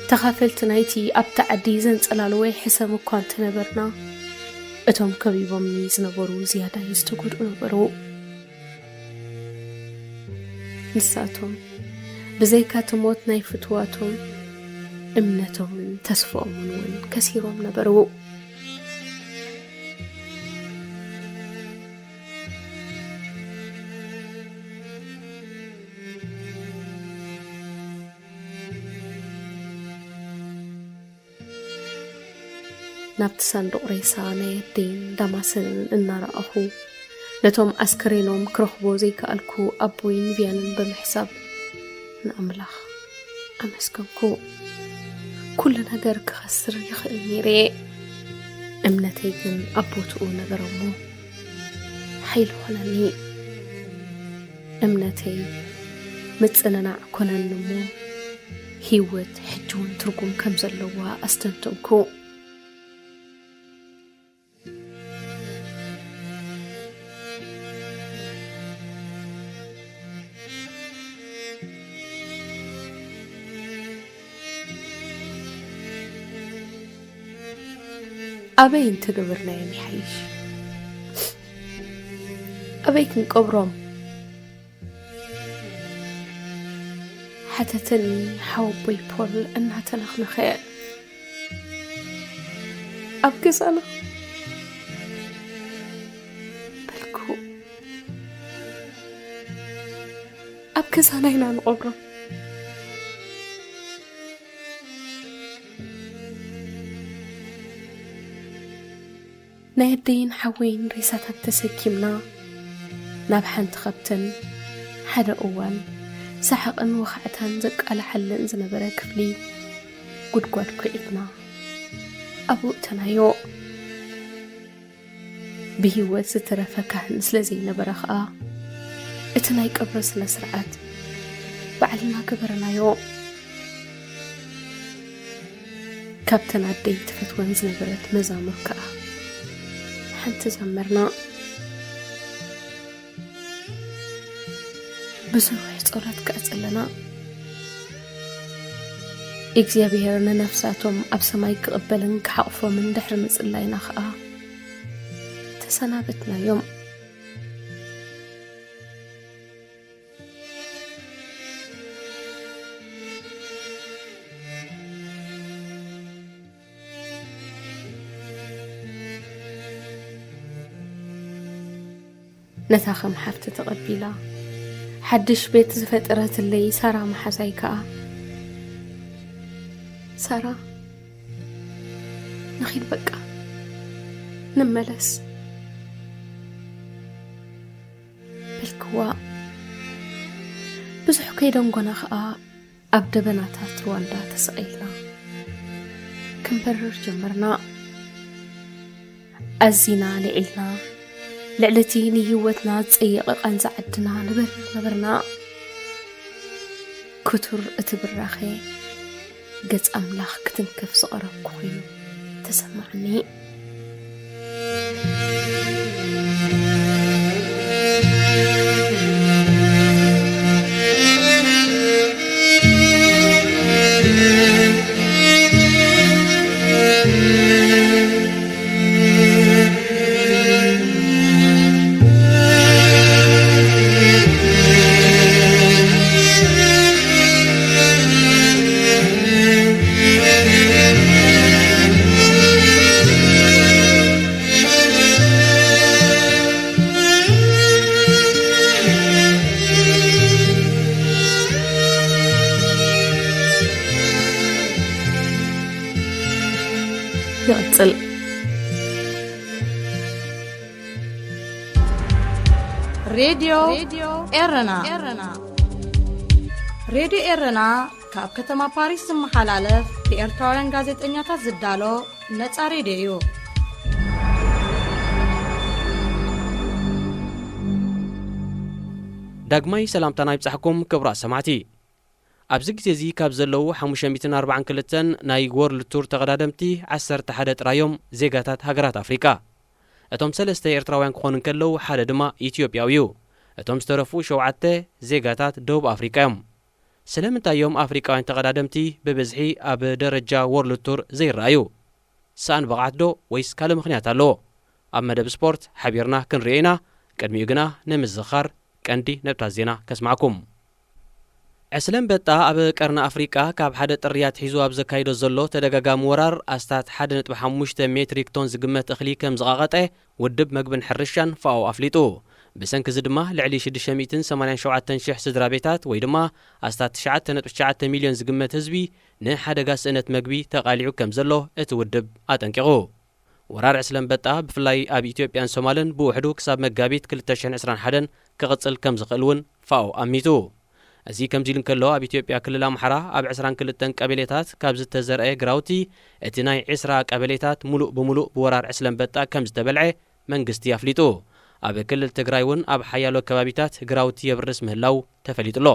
ተኻፈልቲ ናይቲ ኣብቲ ዓዲ ዘንጸላልወ ሕሰም እኳ እንተነበርና፣ እቶም ከቢቦምኒ ዝነበሩ ዝያዳ ዝተጎድኡ ነበሩ። ንሳቶም ብዘይካ እቲ ሞት ናይ ፍትዋቶም፣ እምነቶምን ተስፋኦምን እውን ከሲሮም ነበሩ። ናብቲ ሳንዱቕ ሬሳ ናይ ኣደይን ዳማሰንን እናረኣኹ፣ ነቶም ኣስከሬኖም ክረኽቦ ዘይከኣልኩ ኣቦይን ቪያንን ብምሕሳብ ንኣምላኽ ኣመስገንኩ። ኩሉ ነገር ክኸስር ይኽእል ነይረ እየ። እምነተይ ግን ኣብ ቦትኡ ነበረ እሞ ሓይሊ ኾነኒ። እምነተይ ምጽንናዕ ኮነኒ እሞ፣ ህይወት ሕጂ እውን ትርጉም ከም ዘለዋ ኣስተንተንኩ። ኣበይ እንተገበርናዮም ይሓይሽ? ኣበይ ክንቀብሮም? ሓተተኒ ሓወቦይ ፖል እናተነኽነኸ። ኣብ ገዛና በልኩ። ኣብ ገዛና ኢና ንቐብሮም። ናይ ኣደይን ሓወይን ሬሳታት ተሰኪምና ናብ ሓንቲ ካብተን ሓደ እዋን ሰሓቕን ወኻዕታን ዘቃልሓለን ዝነበረ ክፍሊ ጉድጓድ ኩዒትና ኣብኡ እተናዮ። ብህይወት ዝተረፈ ካህን ስለ ዘይነበረ ኸኣ እቲ ናይ ቀብሪ ስነ ስርዓት ባዕልና ገበርናዮ። ካብተን ኣደይ ትፈትወን ዝነበረት መዛሙር ከኣ ሓንቲ ዘመርና። ብዙሕ ጸሎት ከኣ ጸለና። እግዚኣብሔር ንነፍሳቶም ኣብ ሰማይ ክቕበልን ክሓቕፎምን ድሕሪ ምጽላይና ኸኣ ተሰናበትናዮም። ነታ ከም ሓፍቲ ተቐቢላ ሓድሽ ቤት ዝፈጠረትለይ ሳራ መሓዛይ ከኣ፣ ሳራ፣ ንኺድ በቃ፣ ንመለስ በልክዋ። ብዙሕ ከይደንጎና ከኣ ኣብ ደበናታት ሩዋንዳ ተሰቒልና ክንበርር ጀመርና። ኣዚና ልዒልና፣ ልዕሊ እቲ ንህይወትና ዝጸየቐ ቃንዛ ዓድና ንበርር ነበርና። ክቱር እቲ ብራኸ ገጽ ኣምላኽ ክትንከፍ ዝቐረብኩ ኮይኑ ተሰማዕኒ። ይቕጽል። ሬድዮ ኤረና። ሬድዮ ኤረና ካብ ከተማ ፓሪስ ዝመሓላለፍ ብኤርትራውያን ጋዜጠኛታት ዝዳሎ ነጻ ሬድዮ እዩ። ዳግማይ ሰላምታና ይብጻሕኩም ክቡራት ሰማዕቲ። ኣብዚ ግዜ እዚ ካብ ዘለዉ ሓሙሽተ ሚእትን ኣርባዓን ክልተን ናይ ወርልድ ቱር ተቐዳደምቲ ዓሰርተ ሓደ ጥራዮም ዜጋታት ሃገራት ኣፍሪቃ። እቶም ሰለስተ ኤርትራውያን ክኾኑ እንከለዉ ሓደ ድማ ኢትዮጵያዊ እዩ። እቶም ዝተረፉ ሸውዓተ ዜጋታት ደቡብ ኣፍሪቃ እዮም። ስለምንታይ እዮም ኣፍሪቃውያን ተቐዳደምቲ ብብዝሒ ኣብ ደረጃ ወርልድ ቱር ዘይረኣዩ? ሰኣን ብቕዓት ዶ ወይስ ካልእ ምኽንያት ኣለዎ? ኣብ መደብ ስፖርት ሓቢርና ክንሪኦ ኢና። ቅድሚኡ ግና ንምዝኻር ቀንዲ ነጥብታት ዜና ከስማዕኩም። ዕስለ ኣንበጣ ኣብ ቀርኒ ኣፍሪቃ ካብ ሓደ ጥሪ ኣትሒዙ ኣብ ዘካይዶ ዘሎ ተደጋጋሚ ወራር ኣስታት ሓደ ነጥቢ ሓሙሽተ ሜትሪክ ቶን ዝግመት እኽሊ ከም ዝቐቐጠ ውድብ መግብን ሕርሻን ፋኦ ኣፍሊጡ። ብሰንኪ እዚ ድማ ልዕሊ ሽዱሽተ ሚእትን ሰማንያን ሸውዓተን ሽሕ ስድራ ቤታት ወይ ድማ ኣስታት ትሽዓተ ነጥቢ ትሽዓተ ሚልዮን ዝግመት ህዝቢ ንሓደጋ ስእነት መግቢ ተቓሊዑ ከም ዘሎ እቲ ውድብ ኣጠንቂቑ። ወራር ዕስለ ኣንበጣ ብፍላይ ኣብ ኢትዮጵያን ሶማልን ብውሕዱ ክሳብ መጋቢት ክልተ ሽሕን ዕስራን ሓደን ክቕጽል ከም ዝኽእል እውን ፋኦ ኣሚቱ። እዚ ከምዚ ኢሉ እንከሎ፣ ኣብ ኢትዮጵያ ክልል ኣምሓራ ኣብ ዕስራን ክልተን ቀበሌታት ካብ ዝተዘርአ ግራውቲ እቲ ናይ ዕስራ ቀበሌታት ሙሉእ ብሙሉእ ብወራር ዕስለ ኣንበጣ ከም ዝተበልዐ መንግስቲ ኣፍሊጡ። ኣብ ክልል ትግራይ እውን ኣብ ሓያሎ ከባቢታት ግራውቲ የብርስ ምህላው ተፈሊጡ ኣሎ።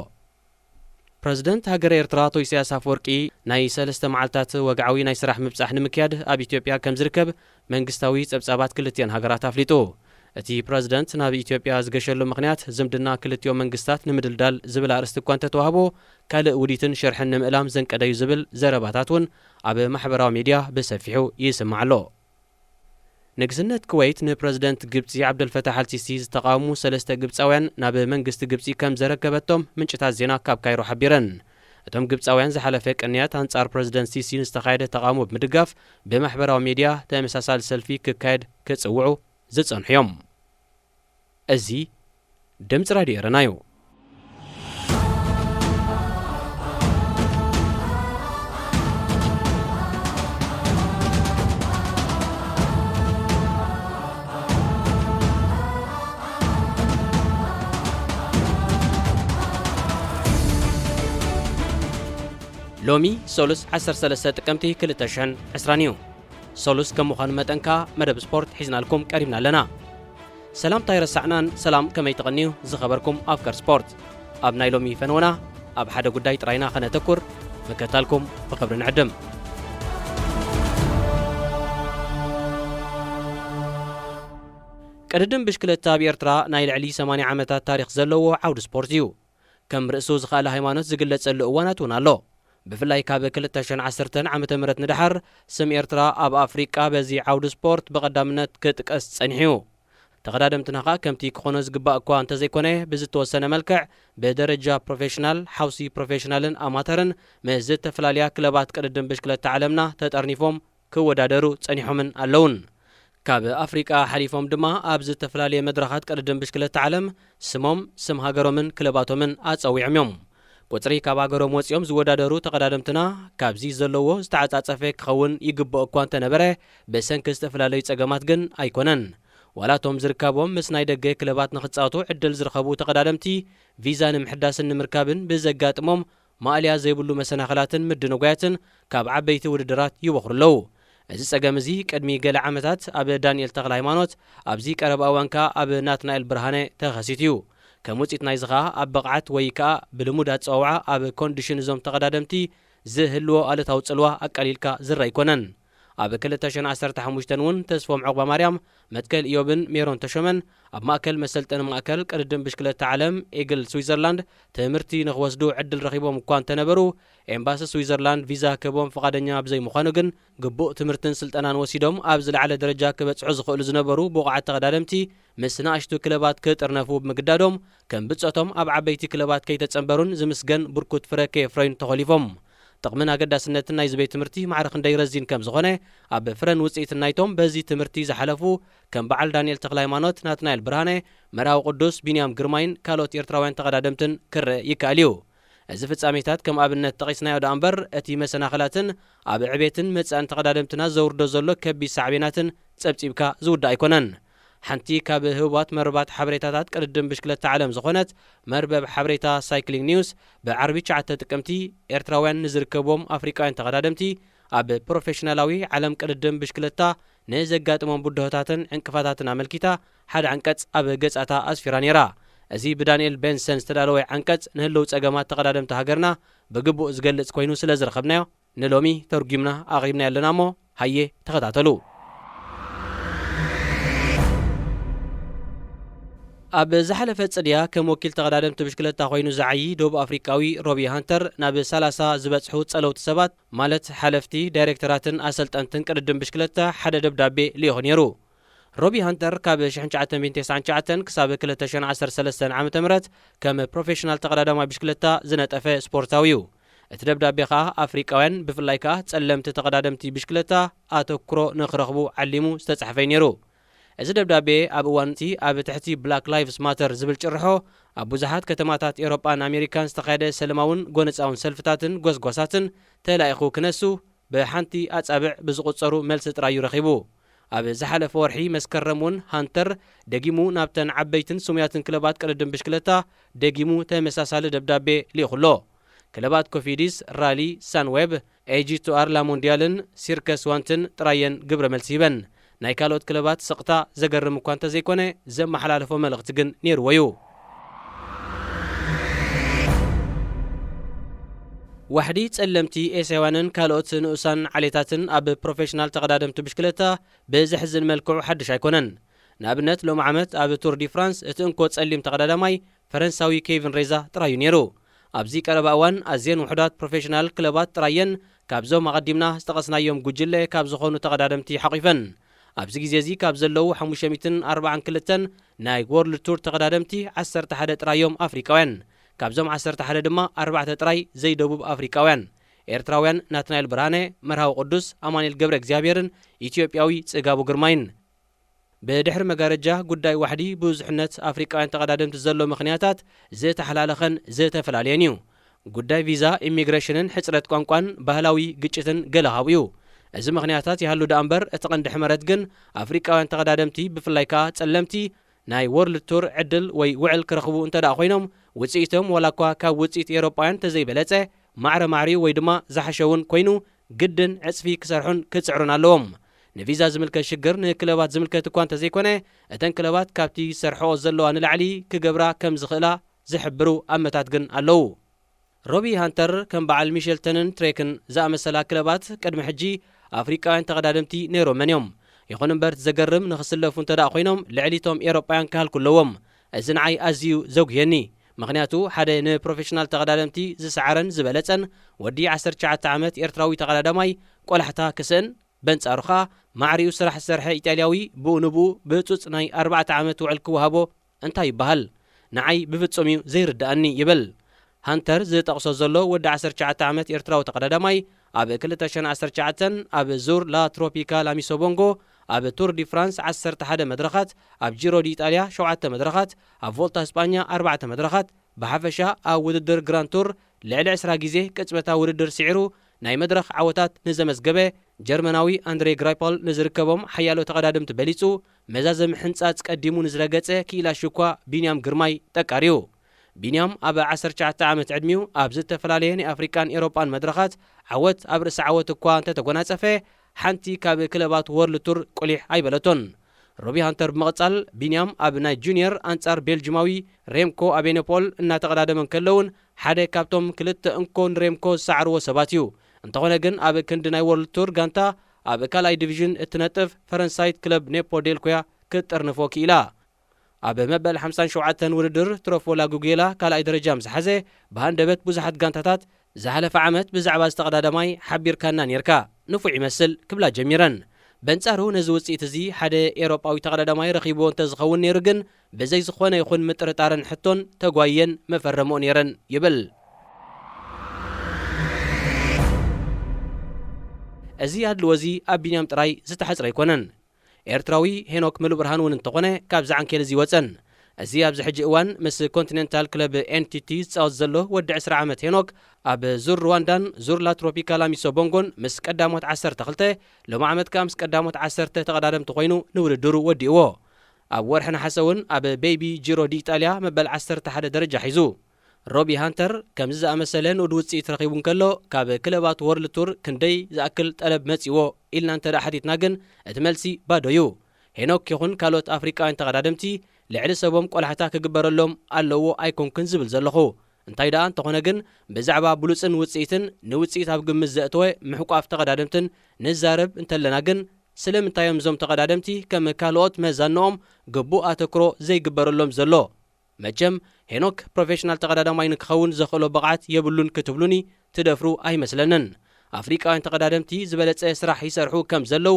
ፕረዚደንት ሃገረ ኤርትራ ኣቶ ኢሳያስ ኣፈወርቂ ናይ ሰለስተ መዓልታት ወግዓዊ ናይ ስራሕ ምብጻሕ ንምክያድ ኣብ ኢትዮጵያ ከም ዝርከብ መንግስታዊ ጸብጻባት ክልቲአን ሃገራት ኣፍሊጡ። እቲ ፕረዚደንት ናብ ኢትዮጵያ ዝገሸሉ ምኽንያት ዝምድና ክልቲኦም መንግስታት ንምድልዳል ዝብል ኣርእስቲ እኳ እንተተዋህቦ፣ ካልእ ውዲትን ሽርሕን ንምእላም ዘንቀደዩ ዝብል ዘረባታት እውን ኣብ ማሕበራዊ ሚድያ ብሰፊሑ ይስማዕ ኣሎ። ንግስነት ኩወይት ንፕረዚደንት ግብጺ ዓብደልፈታሕ ኣልሲሲ ዝተቓወሙ ሰለስተ ግብጻውያን ናብ መንግስቲ ግብጺ ከም ዘረከበቶም ምንጭታት ዜና ካብ ካይሮ ሓቢረን። እቶም ግብጻውያን ዝሓለፈ ቅንያት ኣንጻር ፕረዚደንት ሲሲ ንዝተኻየደ ተቓውሞ ብምድጋፍ ብማሕበራዊ ሚድያ ተመሳሳሊ ሰልፊ ክካየድ ክጽውዑ ዝጸንሑ እዮም። እዚ ድምጺ ራድዮ ኤረና እዩ። ሎሚ ሰሉስ ዓሰርተ ሰለስተ ጥቅምቲ ክልተ ሽሕን ዕስራን እዩ። ሰሉስ ከም ምዃኑ መጠን ከኣ መደብ ስፖርት ሒዝናልኩም ቀሪብና ኣለና። ሰላምታ ኣይረሳዕናን። ሰላም፣ ከመይ ትቐንዩ ዝኸበርኩም ኣፍቀር ስፖርት? ኣብ ናይ ሎሚ ፈነወና ኣብ ሓደ ጉዳይ ጥራይና ከነተኩር ምክትታልኩም ብኽብሪ ንዕድም። ቅድድም ብሽክለታ ኣብ ኤርትራ ናይ ልዕሊ ሰማንያ ዓመታት ታሪኽ ዘለዎ ዓውዲ ስፖርት እዩ። ከም ርእሱ ዝኸኣለ ሃይማኖት ዝግለጸሉ እዋናት እውን ኣሎ። ብፍላይ ካብ ክልተ ሽሕን ዓሰርተን ዓመተ ምህረት ንደሓር ስም ኤርትራ ኣብ ኣፍሪቃ በዚ ዓውዲ ስፖርት ብቐዳምነት ክጥቀስ ጸኒሑ እዩ። ተቐዳደምትና ኸኣ ከምቲ ክኾኖ ዝግባእ እኳ እንተዘይኮነ፣ ብዝተወሰነ መልክዕ ብደረጃ ፕሮፌሽናል፣ ሓውሲ ፕሮፌሽናልን ኣማተርን ምስ ዝተፈላለያ ክለባት ቅድድም ብሽክለታ ዓለምና ተጠርኒፎም ክወዳደሩ ጸኒሖምን ኣለውን። ካብ ኣፍሪቃ ሓሊፎም ድማ ኣብ ዝተፈላለየ መድረኻት ቅድድም ብሽክለታ ዓለም ስሞም፣ ስም ሃገሮምን ክለባቶምን ኣጸዊዖም እዮም። ቁጽሪ ካብ ሃገሮም ወጺኦም ዝወዳደሩ ተቐዳደምትና ካብዚ ዘለዎ ዝተዓጻጸፈ ክኸውን ይግብኦ እኳ እንተነበረ፣ ብሰንኪ ዝተፈላለዩ ጸገማት ግን ኣይኮነን። ዋላ እቶም ዝርከብዎም ምስ ናይ ደገ ክለባት ንኽጻወቱ ዕድል ዝረኸቡ ተቐዳደምቲ፣ ቪዛ ንምሕዳስን ንምርካብን ብዘጋጥሞም ማእለያ ዘይብሉ መሰናኽላትን ምድንጓያትን ካብ ዓበይቲ ውድድራት ይቦኽሩ ኣለዉ። እዚ ጸገም እዚ ቅድሚ ገለ ዓመታት ኣብ ዳንኤል ተኽለ ሃይማኖት፣ ኣብዚ ቀረባ እዋን ከኣ ኣብ ናትናኤል ብርሃነ ተኸሲቱ እዩ። ከም ውጽኢት ናይዚ ከኣ ኣብ ብቕዓት ወይ ከኣ ብልሙድ ኣጸዋውዓ ኣብ ኮንዲሽን እዞም ተቐዳደምቲ ዝህልዎ ኣሉታዊ ጽልዋ ኣቃሊልካ ዝረኣ ኣይኮነን። ኣብ ክልተ ሽሕን ዓሰርተ ሓሙሽተን እውን ተስፎም ዑቕባማርያም፣ መትከል ኢዮብን ሜሮን ተሾመን ኣብ ማእከል መሰልጠኒ ማእከል ቅድድም ብሽክለታ ዓለም ኤግል ስዊዘርላንድ ትምህርቲ ንኽወስዱ ዕድል ረኺቦም እኳ እንተነበሩ፣ ኤምባሲ ስዊዘርላንድ ቪዛ ክህቦም ፍቓደኛ ብዘይምዃኑ ግን ግቡእ ትምህርትን ስልጠናን ወሲዶም ኣብ ዝለዓለ ደረጃ ክበጽሑ ዝኽእሉ ዝነበሩ ብቑዓት ተቐዳደምቲ ምስ ንኣሽቱ ክለባት ክጥርነፉ ብምግዳዶም፣ ከም ብጾቶም ኣብ ዓበይቲ ክለባት ከይተጸንበሩን ዝምስገን ብርኩት ፍረ ከየፍረዩን ተኾሊፎም። ጥቕምን ኣገዳስነትን ናይዚ ቤት ትምህርቲ ማዕረ ክንደይ ረዚን ከም ዝኾነ፣ ኣብ ፍረን ውጽኢትን ናይቶም በዚ ትምህርቲ ዝሓለፉ ከም በዓል ዳንኤል ተኽለ ሃይማኖት፣ ናትናኤል ብርሃነ፣ መርሃዊ ቅዱስ፣ ቢንያም ግርማይን ካልኦት ኤርትራውያን ተቐዳደምትን ክረአ ይከኣል እዩ። እዚ ፍጻሜታት ከም ኣብነት ጠቒስናዮ ደኣ እምበር፣ እቲ መሰናኽላትን ኣብ ዕቤትን መጻእን ተቐዳደምትና ዘውርዶ ዘሎ ከቢድ ሳዕቤናትን ጸብጺብካ ዝውዳእ ኣይኮነን። ሓንቲ ካብ ህቡባት መርበባት ሓበሬታታት ቅድድም ብሽክለታ ዓለም ዝኾነት መርበብ ሓበሬታ ሳይክሊንግ ኒውስ፣ ብዓርቢ ትሽዓተ ጥቅምቲ፣ ኤርትራውያን ንዝርከብዎም ኣፍሪቃውያን ተቐዳደምቲ ኣብ ፕሮፌሽናላዊ ዓለም ቅድድም ብሽክለታ ንዘጋጥሞም ብድሆታትን ዕንቅፋታትን ኣመልኪታ ሓደ ዓንቀጽ ኣብ ገጻታ ኣስፊራ ነይራ። እዚ ብዳንኤል ቤንሰን ዝተዳለወ ዓንቀጽ ንህልው ጸገማት ተቐዳደምቲ ሃገርና ብግቡእ ዝገልጽ ኮይኑ ስለ ዝረኸብናዮ፣ ንሎሚ ተርጒምና ኣቕሪብናዮ ኣለና እሞ፣ ሃየ ተኸታተሉ። ኣብ ዝሓለፈ ጽድያ ከም ወኪል ተቐዳደምቲ ብሽክለታ ኮይኑ ዝዓዪ ደቡብ ኣፍሪቃዊ ሮቢ ሃንተር ናብ ሰላሳ ዝበጽሑ ጸለውቲ ሰባት፣ ማለት ሓለፍቲ፣ ዳይሬክተራትን ኣሰልጠንትን ቅድድም ብሽክለታ ሓደ ደብዳቤ ልኢኹ ነይሩ። ሮቢ ሃንተር ካብ ሽሕን ትሽዓተ ሚእትን ተስዓን ትሽዓተን ክሳብ ክልተ ሽሕን ዓሰርተ ሰለስተን ዓመተ ምህረት ከም ፕሮፌሽናል ተቐዳዳማይ ብሽክለታ ዝነጠፈ ስፖርታዊ እዩ። እቲ ደብዳቤ ከኣ ኣፍሪቃውያን፣ ብፍላይ ከኣ ጸለምቲ ተቐዳደምቲ ብሽክለታ ኣተኩሮ ንኽረኽቡ ዓሊሙ ዝተጻሕፈ እዩ ነይሩ። እዚ ደብዳቤ ኣብ እዋን እቲ ኣብ ትሕቲ ብላክ ላይቭስ ማተር ዝብል ጭርሖ ኣብ ብዙሓት ከተማታት ኤውሮጳን ኣሜሪካን ዝተኻየደ ሰለማውን ጎነጻውን ሰልፍታትን ጎስጓሳትን ተላኢኹ ክነሱ፣ ብሓንቲ ኣጻብዕ ብዝቑጸሩ መልሲ ጥራይ እዩ ረኺቡ። ኣብ ዝሓለፈ ወርሒ መስከረም እውን ሃንተር ደጊሙ ናብተን ዓበይትን ስሙያትን ክለባት ቅድድም ብሽክለታ ደጊሙ ተመሳሳሊ ደብዳቤ ልኢኹ ኣሎ። ክለባት ኮፊዲስ፣ ራሊ፣ ሳንዌብ፣ ኤጂ ቱ ኣር ላሞንዲያልን ሲርከስ ዋንትን ጥራየን ግብረ መልሲ ሂበን። ናይ ካልኦት ክለባት ስቕታ ዘገርም እኳ እንተዘይኮነ፣ ዘመሓላለፎ መልእኽቲ ግን ነይርዎ እዩ። ዋሕዲ ጸለምቲ ኤስያውያንን ካልኦት ንኡሳን ዓሌታትን ኣብ ፕሮፌሽናል ተቐዳደምቲ ብሽክለታ ብዘሕዝን መልክዑ ሓድሽ ኣይኮነን። ንኣብነት፣ ሎሚ ዓመት ኣብ ቱር ዲ ፍራንስ እቲ እንኮ ጸሊም ተቐዳዳማይ ፈረንሳዊ ኬቪን ሬዛ ጥራዩ ነይሩ። ኣብዚ ቀረባ እዋን ኣዝየን ውሑዳት ፕሮፌሽናል ክለባት ጥራየን ካብዞም ኣቐዲምና ዝጠቐስናዮም ጉጅለ ካብ ዝኾኑ ተቐዳደምቲ ሓቒፈን። ኣብዚ ግዜ እዚ ካብ ዘለዉ ሓሙሽተ ሚእትን ኣርባዓን ክልተን ናይ ወርልድ ቱር ተቐዳደምቲ ዓሰርተ ሓደ ጥራዮም ኣፍሪቃውያን። ካብዞም ዓሰርተ ሓደ ድማ ኣርባዕተ ጥራይ ዘይደቡብ ኣፍሪቃውያን። ኤርትራውያን ናትናኤል ብርሃነ፣ መርሃዊ ቅዱስ፣ ኣማኑኤል ገብረ እግዚኣብሔርን ኢትዮጵያዊ ጽጋቡ ግርማይን። ብድሕሪ መጋረጃ ጉዳይ ዋሕዲ ብዙሕነት ኣፍሪቃውያን ተቐዳደምቲ ዘሎ ምኽንያታት ዝተሓላለኸን ዝተፈላለየን እዩ። ጉዳይ ቪዛ፣ ኢሚግሬሽንን ሕጽረት ቋንቋን ባህላዊ ግጭትን ገለ ካብኡ እዩ። እዚ ምኽንያታት ይሃሉ ደኣ እምበር፣ እቲ ቀንዲ ሕመረት ግን ኣፍሪቃውያን ተቐዳደምቲ፣ ብፍላይ ከኣ ጸለምቲ፣ ናይ ወርልድ ቱር ዕድል ወይ ውዕል ክረኽቡ እንተ ደኣ ኮይኖም፣ ውጽኢቶም ዋላ እኳ ካብ ውጽኢት ኤውሮጳውያን እንተዘይበለጸ፣ ማዕረ ማዕሪኡ ወይ ድማ ዝሓሸ እውን ኮይኑ ግድን ዕጽፊ ክሰርሑን ክጽዕሩን ኣለዎም። ንቪዛ ዝምልከት ሽግር ንክለባት ዝምልከት እኳ እንተዘይኮነ፣ እተን ክለባት ካብቲ ዝሰርሕኦ ዘለዋ ንላዕሊ ክገብራ ከም ዝኽእላ ዝሕብሩ ኣመታት ግን ኣለዉ። ሮቢ ሃንተር ከም በዓል ሚሸልተንን ትሬክን ዝኣመሰላ ክለባት ቅድሚ ሕጂ ኣፍሪቃውያን ተቐዳደምቲ ነይሮመን እዮም። ይኹን እምበር፣ እቲ ዘገርም፣ ንኽስለፉ እንተ ደኣ ኮይኖም ልዕሊቶም ኤውሮጳውያን ክሃልኩ ኣለዎም። እዚ ንዓይ ኣዝዩ ዘጉህየኒ። ምኽንያቱ፣ ሓደ ንፕሮፌሽናል ተቐዳደምቲ ዝሰዓረን ዝበለጸን ወዲ ዓሰርተ ትሽዓተ ዓመት ኤርትራዊ ተቐዳዳማይ ቆላሕታ ክስእን፣ በንጻሩ ኸኣ ማዕሪኡ ስራሕ ዝሰርሐ ኢጣልያዊ ብኡ ንብኡ ብህጹጽ ናይ ኣርባዕተ ዓመት ውዕል ክወሃቦ እንታይ ይበሃል? ንዓይ ብፍጹም እዩ ዘይርድኣኒ ይብል። ሃንተር ዝጠቕሶ ዘሎ ወዲ ዓሰርተ ትሽዓተ ዓመት ኤርትራዊ ተቐዳዳማይ ኣብ ክልተ ሽሕን ዓሰርተ ትሽዓተን ኣብ ዙር ላ ትሮፒካ ላሚሶ ቦንጎ ኣብ ቱር ዲ ፍራንስ ዓሰርተ ሓደ መድረኻት፣ ኣብ ጂሮ ዲ ኢጣልያ ሸውዓተ መድረኻት፣ ኣብ ቮልታ ስጳኛ ኣርባዕተ መድረኻት፣ ብሓፈሻ ኣብ ውድድር ግራንድ ቱር ልዕሊ ዕስራ ግዜ ቅጽበታዊ ውድድር ስዒሩ ናይ መድረኽ ዓወታት ንዘመዝገበ ጀርመናዊ ኣንድሬ ግራይፓል ንዝርከቦም ሓያሎ ተቐዳደምቲ በሊጹ፣ መዛዘሚ ሕንጻጽ ቀዲሙ ንዝረገጸ ክኢላ ሽኳ ቢንያም ግርማይ ጠቃሪዩ። ቢንያም ኣብ ዓሰርተ ትሽዓተ ዓመት ዕድሚኡ ኣብ ዝተፈላለየ ናይ ኣፍሪቃን ኤውሮጳን መድረኻት ዓወት ኣብ ርእሲ ዓወት እኳ እንተተጎናጸፈ፣ ሓንቲ ካብ ክለባት ወርልድ ቱር ቁሊሕ ኣይበለቶን። ሮቢ ሃንተር ብምቕጻል፣ ቢንያም ኣብ ናይ ጁኒየር ኣንጻር ቤልጅማዊ ሬምኮ ኣቤነፖል እናተቐዳደመ እንከሎ እውን ሓደ ካብቶም ክልተ እንኮ ንሬምኮ ዝሰዓርዎ ሰባት እዩ። እንተኾነ ግን ኣብ ክንዲ ናይ ወርልድ ቱር ጋንታ ኣብ ካልኣይ ዲቪዥን እትነጥፍ ፈረንሳይት ክለብ ኔፖ ዴልኮያ ክትጥርንፎ ክኢላ። ኣብ መበል ሓምሳን ሸውዓተን ውድድር ትሮፎ ላጉጌላ ካልኣይ ደረጃ ምስ ሓዘ፣ ብሃንደበት ብዙሓት ጋንታታት ዝሓለፈ ዓመት ብዛዕባ ዝተቐዳደማይ ሓቢርካና ኔርካ፣ ንፉዕ ይመስል ክብላ ጀሚረን። በንጻሩ ነዚ ውጽኢት እዚ ሓደ ኤውሮጳዊ ተቐዳዳማይ ረኺብዎ እንተዝኸውን ነይሩ ግን ብዘይ ዝኾነ ይኹን ምጥርጣርን ሕቶን ተጓይየን መፈረምኦ ነይረን ይብል። እዚ ኣድልዎ እዚ ኣብ ቢንያም ጥራይ ዝተሓጽረ ኣይኮነን። ኤርትራዊ ሄኖክ ምሉብርሃን እውን እንተኾነ ካብዚ ዓንኬል እዚ ይወጸን። እዚ ኣብዚ ሕጂ እዋን ምስ ኮንቲኔንታል ክለብ ኤንቲቲ ዝጻወት ዘሎ ወዲ ዕስራ ዓመት ሄኖክ ኣብ ዙር ሩዋንዳን ዙር ላትሮፒካ ላሚሶ ቦንጎን ምስ ቀዳሞት ዓሰርተ ክልተ፣ ሎም ዓመት ከኣ ምስ ቀዳሞት ዓሰርተ ተቐዳደምቲ ኮይኑ ንውድድሩ ወዲእዎ። ኣብ ወርሒ ነሓሰ እውን ኣብ ቤይቢ ጂሮ ዲ ኢጣልያ መበል ዓሰርተ ሓደ ደረጃ ሒዙ። ሮቢ ሃንተር ከምዚ ዝኣመሰለ ንኡድ ውጽኢት ረኺቡ እንከሎ፣ ካብ ክለባት ወርልድ ቱር ክንደይ ዝኣክል ጠለብ መጺዎ ኢልና እንተ ደኣ ሓቲትና ግን፣ እቲ መልሲ ባዶ እዩ። ሄኖክ ይኹን ካልኦት ኣፍሪቃውያን ተቐዳደምቲ ልዕሊ ሰቦም ቆላሕታ ክግበረሎም ኣለዎ ኣይኮንኩን ዝብል ዘለኹ። እንታይ ደኣ እንተኾነ ግን፣ ብዛዕባ ብሉጽን ውጽኢትን ንውጽኢት ኣብ ግምት ዘእተወ ምሕቋፍ ተቐዳደምትን ንዛረብ እንተለና ግን፣ ስለምንታይ እዮም እዞም ተቐዳደምቲ ከም ካልኦት መዛንኦም ግቡእ ኣተኩሮ ዘይግበረሎም ዘሎ? መቸም ሄኖክ ፕሮፌሽናል ተቐዳዳማይ ንክኸውን ዘኽእሎ ብቕዓት የብሉን ክትብሉኒ ትደፍሩ ኣይመስለንን። ኣፍሪቃውያን ተቐዳደምቲ ዝበለጸ ስራሕ ይሰርሑ ከም ዘለዉ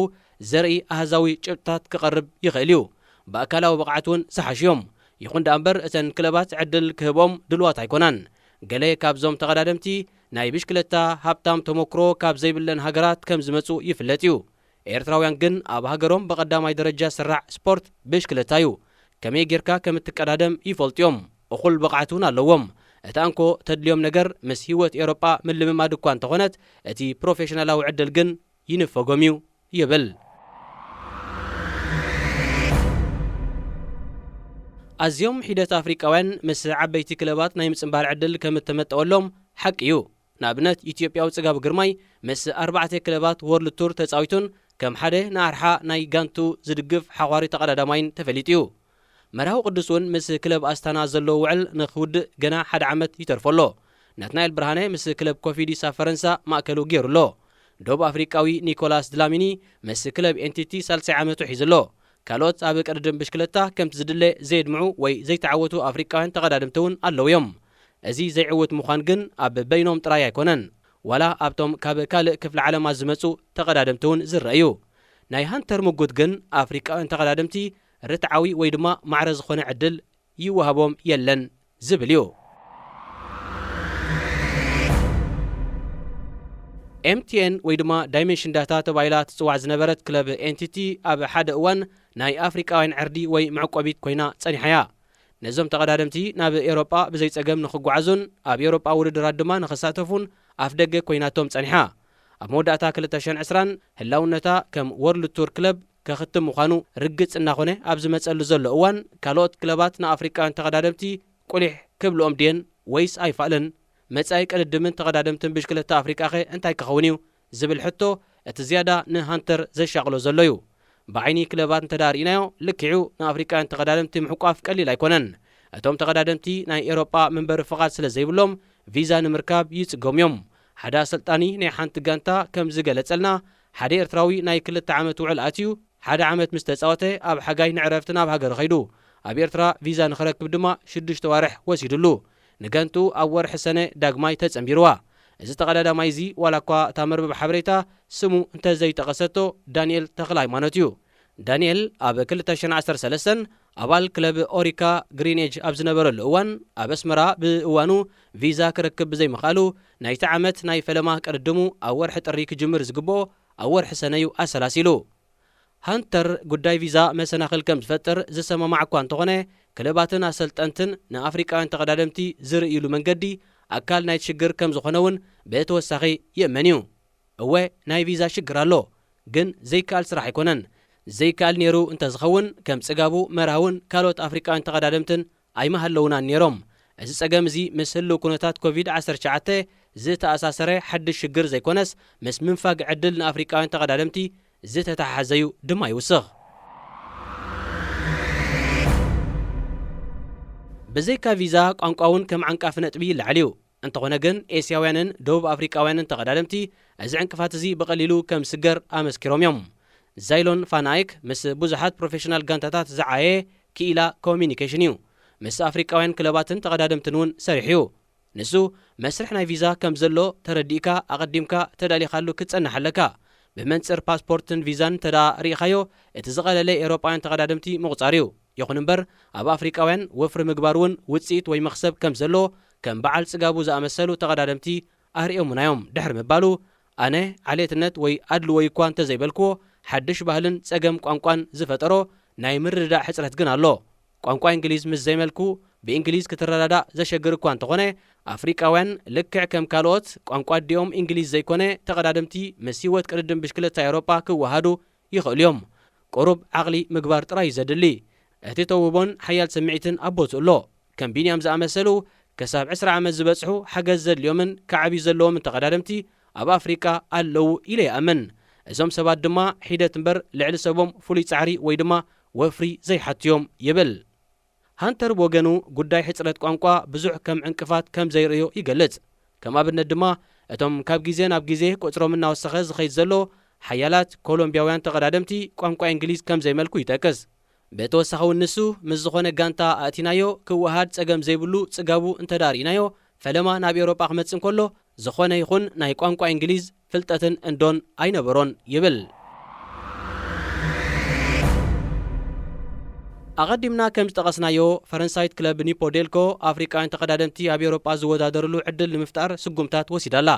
ዘርኢ ኣሃዛዊ ጭብጥታት ክቐርብ ይኽእል እዩ። ብኣካላዊ ብቕዓት እውን ዝሓሹ እዮም። ይኹን ደኣ እምበር እተን ክለባት ዕድል ክህብኦም ድልዋት ኣይኮናን። ገለ ካብዞም ተቐዳደምቲ ናይ ብሽክለታ ሃብታም ተመክሮ ካብ ዘይብለን ሃገራት ከም ዝመጹ ይፍለጥ እዩ። ኤርትራውያን ግን ኣብ ሃገሮም ብቐዳማይ ደረጃ ዝስራዕ ስፖርት ብሽክለታ እዩ። ከመይ ጌርካ ከም እትቀዳደም ይፈልጡ እዮም። እኹል ብቕዓት እውን ኣለዎም። እቲ ኣንኮ ተድልዮም ነገር ምስ ህይወት ኤውሮጳ ምልምማድ እኳ እንተኾነት፣ እቲ ፕሮፌሽናላዊ ዕድል ግን ይንፈጎም እዩ ይብል። ኣዝዮም ሒደት ኣፍሪቃውያን ምስ ዓበይቲ ክለባት ናይ ምጽንባር ዕድል ከም እተመጠወሎም ሓቂ እዩ። ንኣብነት፣ ኢትዮጵያዊ ጽጋቡ ግርማይ ምስ ኣርባዕተ ክለባት ወርልድ ቱር ተጻዊቱን ከም ሓደ ንኣርሓ ናይ ጋንቱ ዝድግፍ ሓዃሪ ተቐዳዳማይን ተፈሊጡ እዩ። መርሃዊ ቅዱስ እውን ምስ ክለብ ኣስታና ዘለዎ ውዕል ንኽውድእ ገና ሓደ ዓመት ይተርፎ ኣሎ። ናትናኤል ብርሃነ ምስ ክለብ ኮፊዲስ ኣብ ፈረንሳ ማእከሉ ገይሩ ኣሎ። ደቡብ ኣፍሪቃዊ ኒኮላስ ድላሚኒ ምስ ክለብ ኤንቲቲ ሳልሳይ ዓመቱ ሒዙ ኣሎ። ካልኦት ኣብ ቅድድም ብሽክለታ ከምቲ ዝድለ ዘየድምዑ ወይ ዘይተዓወቱ ኣፍሪቃውያን ተቐዳደምቲ እውን ኣለዉ እዮም። እዚ ዘይዕውት ምዃን ግን ኣብ በይኖም ጥራይ ኣይኮነን። ዋላ ኣብቶም ካብ ካልእ ክፍለ ዓለማት ዝመጹ ተቐዳደምቲ እውን ዝረአ እዩ። ናይ ሃንተር ምጉት ግን ኣፍሪቃውያን ተቐዳደምቲ ርትዓዊ ወይ ድማ ማዕረ ዝኾነ ዕድል ይወሃቦም የለን ዝብል እዩ። ኤምቲኤን ወይ ድማ ዳይሜንሽን ዳታ ተባሂላ ትጽዋዕ ዝነበረት ክለብ ኤንቲቲ ኣብ ሓደ እዋን ናይ ኣፍሪቃውያን ዕርዲ ወይ መዕቆቢት ኮይና ጸኒሓ እያ። ነዞም ተቐዳደምቲ ናብ ኤውሮጳ ብዘይ ጸገም ንኽጓዓዙን ኣብ ኤውሮጳ ውድድራት ድማ ንኽሳተፉን ኣፍደገ ኮይናቶም ጸኒሓ። ኣብ መወዳእታ ክልተ ሽሕን ዕስራን ህላውነታ ከም ወርልድ ቱር ክለብ ከኽትም ምዃኑ ርግጽ እናኾነ ኣብ ዝመጸሉ ዘሎ እዋን፣ ካልኦት ክለባት ንኣፍሪቃውያን ተቐዳደምቲ ቁሊሕ ክብልኦም ድየን ወይስ ኣይፋልን? መጻኢ ቅድድምን ተቐዳደምትን ብሽክለታ ኣፍሪቃኸ እንታይ ክኸውን እዩ ዝብል ሕቶ እቲ ዝያዳ ንሃንተር ዘሻቕሎ ዘሎ እዩ። ብዓይኒ ክለባት እንተ ደኣ ርኢናዮ፣ ልክዑ ንኣፍሪቃውያን ተቐዳደምቲ ምሕቋፍ ቀሊል ኣይኮነን። እቶም ተቐዳደምቲ ናይ ኤውሮጳ መንበሪ ፍቓድ ስለ ዘይብሎም፣ ቪዛ ንምርካብ ይጽገሙ እዮም። ሓደ ኣሰልጣኒ ናይ ሓንቲ ጋንታ ከም ዝገለጸልና፣ ሓደ ኤርትራዊ ናይ ክልተ ዓመት ውዕል ኣትዩ፣ ሓደ ዓመት ምስ ተጻወተ፣ ኣብ ሓጋይ ንዕረፍቲ ናብ ሃገሩ ከይዱ። ኣብ ኤርትራ ቪዛ ንኽረክብ ድማ ሽዱሽተ ዋርሕ ወሲዱሉ። ንጋንትኡ ኣብ ወርሒ ሰነ ዳግማይ ተጸንቢርዋ። እዚ ተቐዳዳማይ እዚ፣ ዋላ እኳ እታ መርበብ ሓበሬታ ስሙ እንተዘይጠቐሰቶ፣ ዳንኤል ተኽለ ሃይማኖት እዩ። ዳንኤል ኣብ ክልተ ሽሕን ዓሰርተ ሰለስተን ኣባል ክለብ ኦሪካ ግሪኔጅ ኣብ ዝነበረሉ እዋን፣ ኣብ ኣስመራ ብእዋኑ ቪዛ ክረክብ ብዘይምኽኣሉ፣ ናይቲ ዓመት ናይ ፈለማ ቅድድሙ ኣብ ወርሒ ጥሪ ክጅምር ዝግብኦ ኣብ ወርሒ ሰነ እዩ ኣሰላሲሉ። ሃንተር ጉዳይ ቪዛ መሰናኽል ከም ዝፈጥር ዝሰማማዕ እኳ እንተኾነ፣ ክለባትን ኣሰልጠንትን ንኣፍሪቃውያን ተቐዳደምቲ ዝርእይሉ መንገዲ ኣካል ናይቲ ሽግር ከም ዝኾነ እውን ብተወሳኺ ይእመን እዩ። እወ፣ ናይ ቪዛ ሽግር ኣሎ፣ ግን ዘይከኣል ስራሕ ኣይኮነን። ዘይከኣል ነይሩ እንተዝኸውን፣ ከም ጽጋቡ መርሃውን ካልኦት ኣፍሪቃውያን ተቐዳደምትን ኣይምሃለውናን ነይሮም። እዚ ጸገም እዚ ምስ ህልው ኩነታት ኮቪድ ዓሰርተ ትሽዓተ ዝተኣሳሰረ ሓድሽ ሽግር ዘይኮነስ፣ ምስ ምንፋግ ዕድል ንኣፍሪቃውያን ተቐዳደምቲ ዝተተሓሓዘ እዩ ድማ ይውስኽ። ብዘይካ ቪዛ፣ ቋንቋ እውን ከም ዓንቃፊ ነጥቢ ይለዓል እዩ። እንተኾነ ግን፣ ኤስያውያንን ደቡብ ኣፍሪቃውያንን ተቐዳደምቲ እዚ ዕንቅፋት እዚ ብቐሊሉ ከም ዝስገር ኣመስኪሮም እዮም። ዛይሎን ፋናይክ ምስ ብዙሓት ፕሮፌሽናል ጋንታታት ዝዓየ ክኢላ ኮሚኒኬሽን እዩ። ምስ ኣፍሪቃውያን ክለባትን ተቐዳደምትን እውን ሰሪሑ እዩ። ንሱ፣ መስርሕ ናይ ቪዛ ከም ዘሎ ተረዲእካ፣ ኣቐዲምካ ተዳሊኻሉ ክትጸንሕ ኣለካ። ብመንጽር ፓስፖርትን ቪዛን እንተ ደኣ ርኢኻዮ፣ እቲ ዝቐለለ ኤውሮጳውያን ተቐዳደምቲ ምቑጻር እዩ። ይኹን እምበር፣ ኣብ ኣፍሪቃውያን ወፍሪ ምግባር እውን ውጽኢት ወይ መኽሰብ ከም ዘሎ፣ ከም በዓል ጽጋቡ ዝኣመሰሉ ተቐዳደምቲ ኣርእዮምና እዮም ድሕሪ ምባሉ፣ ኣነ ዓሌትነት ወይ ኣድልዎ እኳ እንተዘይበልክዎ፣ ሓድሽ ባህልን ጸገም ቋንቋን ዝፈጠሮ ናይ ምርድዳእ ሕጽረት ግን ኣሎ። ቋንቋ እንግሊዝ ምስ ዘይመልኩ፣ ብእንግሊዝ ክትረዳዳእ ዘሸግር እኳ እንተኾነ፣ ኣፍሪቃውያን ልክዕ ከም ካልኦት ቋንቋ ኣዲኦም እንግሊዝ ዘይኮነ ተቐዳደምቲ፣ ምስ ህይወት ቅድድም ብሽክለታ ኤውሮጳ ክወሃዱ ይኽእሉ እዮም። ቁሩብ ዓቕሊ ምግባር ጥራይ እዩ ዘድሊ። እቲ ተውህቦን ሓያል ስምዒትን ኣብ ቦትኡ ኣሎ። ከም ቢንያም ዝኣመሰሉ ክሳብ ዕስራ ዓመት ዝበጽሑ ሓገዝ ዘድልዮምን ክዓብዩ ዘለዎምን ተቐዳደምቲ ኣብ ኣፍሪቃ ኣለዉ ኢለ ይኣምን። እዞም ሰባት ድማ ሒደት እምበር ልዕሊ ሰቦም ፍሉይ ጻዕሪ ወይ ድማ ወፍሪ ዘይሓቱ እዮም ይብል። ሃንተር ብወገኑ፣ ጉዳይ ሕጽረት ቋንቋ ብዙሕ ከም ዕንቅፋት ከም ዘይርእዮ ይገልጽ። ከም ኣብነት ድማ፣ እቶም ካብ ግዜ ናብ ግዜ ቁጽሮም እናወሰኸ ዝኸይድ ዘሎ ሓያላት ኮሎምብያውያን ተቐዳደምቲ ቋንቋ እንግሊዝ ከም ዘይመልኩ ይጠቅስ። ብተወሳኺ እውን ንሱ፣ ምስ ዝኾነ ጋንታ ኣእቲናዮ ክወሃድ ጸገም ዘይብሉ ጽጋቡ እንተ ደኣ ርኢናዮ፣ ፈለማ ናብ ኤውሮጳ ክመጽእ እንከሎ፣ ዝኾነ ይኹን ናይ ቋንቋ እንግሊዝ ፍልጠትን እንዶን ኣይነበሮን ይብል። ኣቐዲምና ከም ዝጠቐስናዮ፣ ፈረንሳይት ክለብ ኒፖ ዴልኮ ኣፍሪቃውያን ተቐዳደምቲ ኣብ ኤውሮጳ ዝወዳደርሉ ዕድል ንምፍጣር ስጉምታት ወሲዳ ኣላ።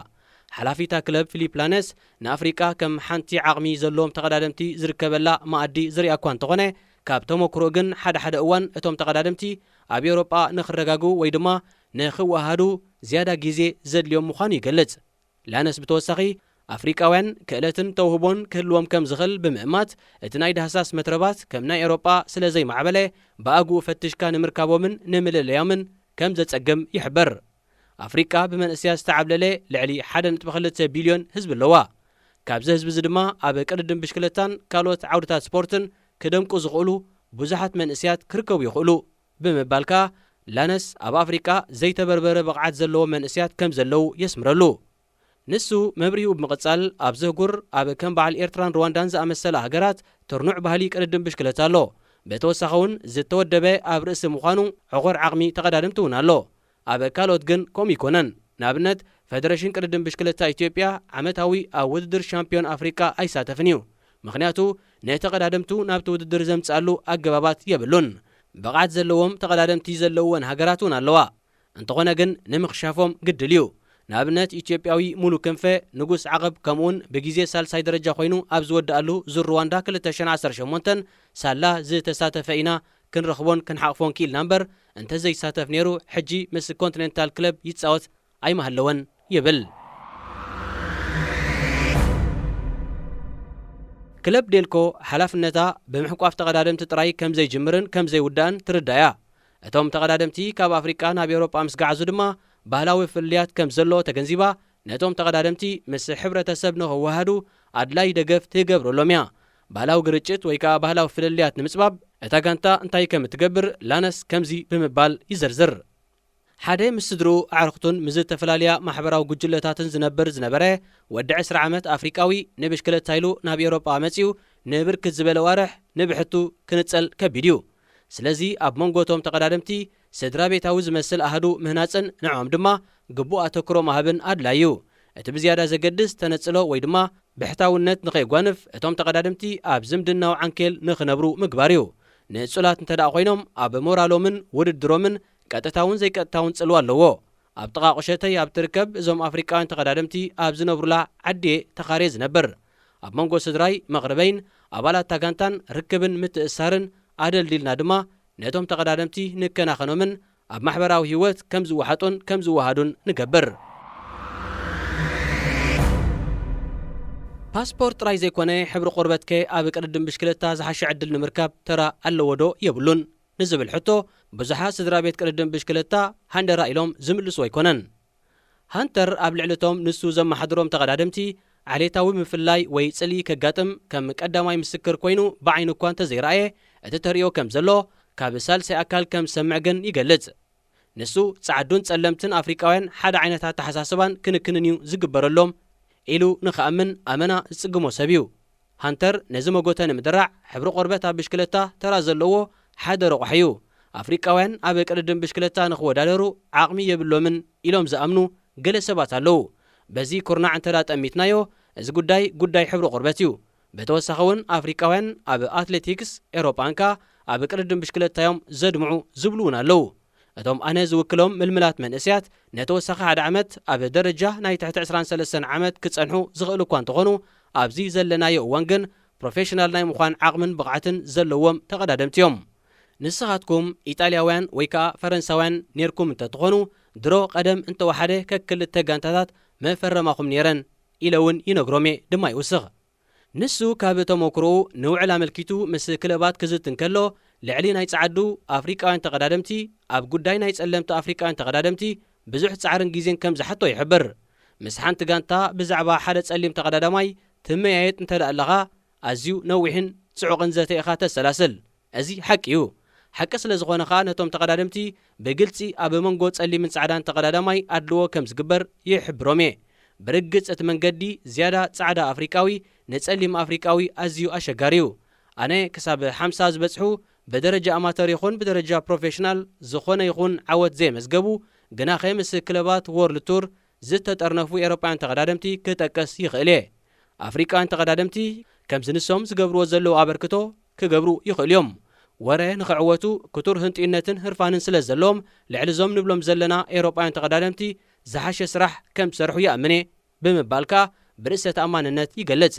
ሓላፊ እታ ክለብ ፊሊፕ ላነስ፣ ንኣፍሪቃ ከም ሓንቲ ዓቕሚ ዘለዎም ተቐዳደምቲ ዝርከበላ መኣዲ ዝሪኣ እኳ እንተኾነ፣ ካብ ተመክሮኡ ግን ሓደ ሓደ እዋን እቶም ተቐዳደምቲ ኣብ ኤውሮጳ ንኽረጋግኡ ወይ ድማ ንኽወሃሃዱ ዝያዳ ግዜ ዘድልዮም ምዃኑ ይገልጽ። ላነስ ብተወሳኺ፣ ኣፍሪቃውያን ክእለትን ተውህቦን ክህልዎም ከም ዝኽእል ብምእማት፣ እቲ ናይ ዳህሳስ መትረባት ከም ናይ ኤውሮጳ ስለ ዘይማዕበለ፣ ብኣግኡ ፈቲሽካ ንምርካቦምን ንምልለዮምን ከም ዘጸግም ይሕብር። ኣፍሪቃ ብመንእሰያት ዝተዓብለለ ልዕሊ ሓደ ነጥቢ ክልተ ቢልዮን ህዝቢ ኣለዋ። ካብዚ ህዝቢ እዚ ድማ ኣብ ቅድድም ብሽክለታን ካልኦት ዓውድታት ስፖርትን ክደምቁ ዝኽእሉ ብዙሓት መንእሰያት ክርከቡ ይኽእሉ ብምባል ከኣ፣ ላነስ ኣብ ኣፍሪቃ ዘይተበርበረ ብቕዓት ዘለዎም መንእሰያት ከም ዘለዉ የስምረሉ። ንሱ መብርሂኡ ብምቕጻል፣ ኣብዚ ኣህጉር ኣብ ከም በዓል ኤርትራን ሩዋንዳን ዝኣመሰላ ሃገራት ትርኑዕ ባህሊ ቅድድም ብሽክለታ ኣሎ። ብተወሳኺ እውን ዝተወደበ ኣብ ርእሲ ምዃኑ ዕቑር ዓቕሚ ተቐዳደምቲ እውን ኣሎ። ኣብ ካልኦት ግን ከምኡ ኣይኮነን። ንኣብነት፣ ፈደረሽን ቅድድም ብሽክለታ ኢትዮጵያ ዓመታዊ ኣብ ውድድር ሻምፒዮን ኣፍሪቃ ኣይሳተፍን እዩ። ምኽንያቱ፣ ንተቐዳደምቱ ናብቲ ውድድር ዘምጽኣሉ ኣገባባት የብሉን። ብቕዓት ዘለዎም ተቐዳደምቲ ዘለውወን ሃገራት እውን ኣለዋ። እንተኾነ ግን ንምኽሻፎም ግድል እዩ። ንኣብነት ኢትዮጵያዊ ሙሉ ክንፈ፣ ንጉስ ዓቐብ ከምኡውን ብግዜ ሳልሳይ ደረጃ ኮይኑ ኣብ ዝወድኣሉ ዙር ሩዋንዳ ክልተ ሽሕን ዓሰርተ ሸሞንተን ሳላ ዝተሳተፈ ኢና ክንረኽቦን ክንሓቕፎን ክኢልና እምበር እንተዘይሳተፍ ነይሩ ሕጂ ምስ ኮንቲኔንታል ክለብ ይጻወት ኣይምሃለወን ይብል። ክለብ ዴልኮ ሓላፍነታ ብምሕቋፍ ተቐዳደምቲ ጥራይ ከም ዘይጅምርን ከም ዘይውዳእን ትርዳእ እያ። እቶም ተቐዳደምቲ ካብ ኣፍሪቃ ናብ ኤውሮጳ ምስ ገዓዙ ድማ ባህላዊ ፍልልያት ከም ዘሎ ተገንዚባ፣ ነቶም ተቐዳደምቲ ምስ ሕብረተሰብ ንኽወሃዱ ኣድላይ ደገፍ ትገብረሎም እያ። ባህላዊ ግርጭት ወይ ከኣ ባህላዊ ፍልልያት ንምጽባብ እታ ጋንታ እንታይ ከም እትገብር ላነስ ከምዚ ብምባል ይዝርዝር። ሓደ ምስ ስድርኡ ኣዕርኽቱን ምስ ዝተፈላለያ ማሕበራዊ ጉጅለታትን ዝነብር ዝነበረ ወዲ ዕስራ ዓመት ኣፍሪቃዊ ንብሽክለታ ኢሉ ናብ ኤውሮጳ መጺኡ ንብርክት ዝበለ ዋርሕ ንብሕቱ ክንጸል ከቢድ እዩ። ስለዚ ኣብ መንጎ እቶም ተቐዳደምቲ ስድራ ቤታዊ ዝመስል ኣሃዱ ምህናጽን ንዕኦም ድማ ግቡእ ኣተክሮ ምሃብን ኣድላዪ እዩ። እቲ ብዝያዳ ዘገድስ ተነጽሎ ወይ ድማ ብሕታውነት ንኸይጓንፍ እቶም ተቐዳደምቲ ኣብ ዝምድናዊ ዓንኬል ንኽነብሩ ምግባር እዩ። ንጹላት እንተ ደኣ ኮይኖም ኣብ ሞራሎምን ውድድሮምን ቀጥታውን ዘይቀጥታውን ጽልዋ ኣለዎ። ኣብ ጥቓ ቁሸተይ ኣብ ትርከብ እዞም ኣፍሪቃውያን ተቐዳደምቲ ኣብ ዝነብሩላ ዓዲ እየ ተኻርየ ዝነብር። ኣብ መንጎ ስድራይ፣ መቕርበይን ኣባላት እታ ጋንታን ርክብን ምትእስሳርን ኣደልዲልና ድማ ነቶም ተቐዳደምቲ ንከናኸኖምን ኣብ ማሕበራዊ ህይወት ከም ዝወሓጡን ከም ዝወሃዱን ንገብር። ፓስፖርት ጥራይ ዘይኮነ ሕብሪ ቆርበትከ ኣብ ቅድድም ብሽክለታ ዝሓሸ ዕድል ንምርካብ ተራ ኣለዎ ዶ የብሉን ንዝብል ሕቶ ብዙሓት ስድራ ቤት ቅድድም ብሽክለታ ሃንደራ ኢሎም ዝምልስዎ ኣይኮነን። ሃንተር ኣብ ልዕሊ እቶም ንሱ ዘመሓድሮም ተቐዳደምቲ ዓሌታዊ ምፍላይ ወይ ጽልኢ ከጋጥም ከም ቀዳማይ ምስክር ኮይኑ ብዓይኑ እኳ እንተዘይረኣየ፣ እቲ ተርእዮ ከም ዘሎ ካብ ሳልሳይ ኣካል ከም ዝሰምዕ ግን ይገልጽ። ንሱ ጻዕዱን ጸለምትን ኣፍሪቃውያን ሓደ ዓይነት ኣተሓሳስባን ክንክንን እዩ ዝግበረሎም ኢሉ ንኽኣምን ኣመና ዝጽግሞ ሰብ እዩ። ሃንተር ነዚ መጎተ ንምድራዕ ሕብሪ ቆርበት ኣብ ብሽክለታ ተራ ዘለዎ ሓደ ረቑሒ እዩ። ኣፍሪቃውያን ኣብ ቅድድም ብሽክለታ ንኽወዳደሩ ዓቕሚ የብሎምን ኢሎም ዝኣምኑ ገለ ሰባት ኣለዉ። በዚ ኩርናዕ እንተ ደኣ ጠሚትናዮ፣ እዚ ጉዳይ፣ ጉዳይ ሕብሪ ቆርበት እዩ። ብተወሳኺ እውን ኣፍሪቃውያን ኣብ ኣትሌቲክስ፣ ኤውሮጳንካ ኣብ ቅድድም ብሽክለታ እዮም ዘድምዑ ዝብሉ እውን ኣለዉ። እቶም ኣነ ዝውክሎም ምልምላት መንእሰያት ነተወሳኺ ሓደ ዓመት ኣብ ደረጃ ናይ ትሕቲ ዕስራን ሰለስተን ዓመት ክጸንሑ ዝኽእሉ እኳ እንተኾኑ፣ ኣብዚ ዘለናዮ እዋን ግን ፕሮፌሽናል ናይ ምዃን ዓቕምን ብቕዓትን ዘለዎም ተቐዳደምቲ እዮም። ንስኻትኩም ኢጣልያውያን ወይ ከኣ ፈረንሳውያን ኔርኩም እንተትኾኑ፣ ድሮ ቀደም እንተወሓደ ከክልተ ጋንታታት መፈረማኹም ኔረን ኢለ እውን ይነግሮም እየ ድማ ይውስኽ። ንሱ ካብ ተመክሮኡ ንውዕል ኣመልኪቱ ምስ ክለባት ክዝቲ እንከሎ፣ ልዕሊ ናይ ጸዓዱ ኣፍሪቃውያን ተቐዳደምቲ፣ ኣብ ጉዳይ ናይ ጸለምቲ ኣፍሪቃውያን ተቐዳደምቲ ብዙሕ ጻዕርን ግዜን ከም ዝሓቶ ይሕብር። ምስ ሓንቲ ጋንታ ብዛዕባ ሓደ ጸሊም ተቐዳዳማይ ትመያየጥ እንተ ደኣ ኣለኻ፣ ኣዝዩ ነዊሕን ጽዑቕን ዘተ ኢኻ ተሰላስል። እዚ ሓቂ እዩ። ሓቂ ስለ ዝኾነ ኸኣ ነቶም ተቐዳደምቲ ብግልጺ ኣብ መንጎ ጸሊምን ጻዕዳን ተቐዳዳማይ ኣድልዎ ከም ዝግበር ይሕብሮም እየ። ብርግጽ እቲ መንገዲ ዝያዳ ጻዕዳ ኣፍሪቃዊ ንጸሊም ኣፍሪቃዊ ኣዝዩ ኣሸጋሪ እዩ። ኣነ ክሳብ ሓምሳ ዝበጽሑ ብደረጃ ኣማተር ይኹን ብደረጃ ፕሮፌሽናል ዝኾነ ይኹን ዓወት ዘየመዝገቡ ግናኸ ምስ ክለባት ዎርልድ ቱር ዝተጠርነፉ ኤውሮጳውያን ተቐዳደምቲ ክጠቅስ ይኽእል እየ። ኣፍሪቃውያን ተቐዳደምቲ ከምዚ ንሶም ዝገብርዎ ዘለዉ ኣበርክቶ ክገብሩ ይኽእሉ እዮም። ወረ ንኽዕወቱ ክቱር ህንጡይነትን ህርፋንን ስለ ዘለዎም ልዕሊ እዞም ንብሎም ዘለና ኤውሮጳውያን ተቐዳደምቲ ዝሓሸ ስራሕ ከም ዝሰርሑ ይኣምን እየ ብምባል ከኣ ብርእሰ ተኣማንነት ይገልጽ።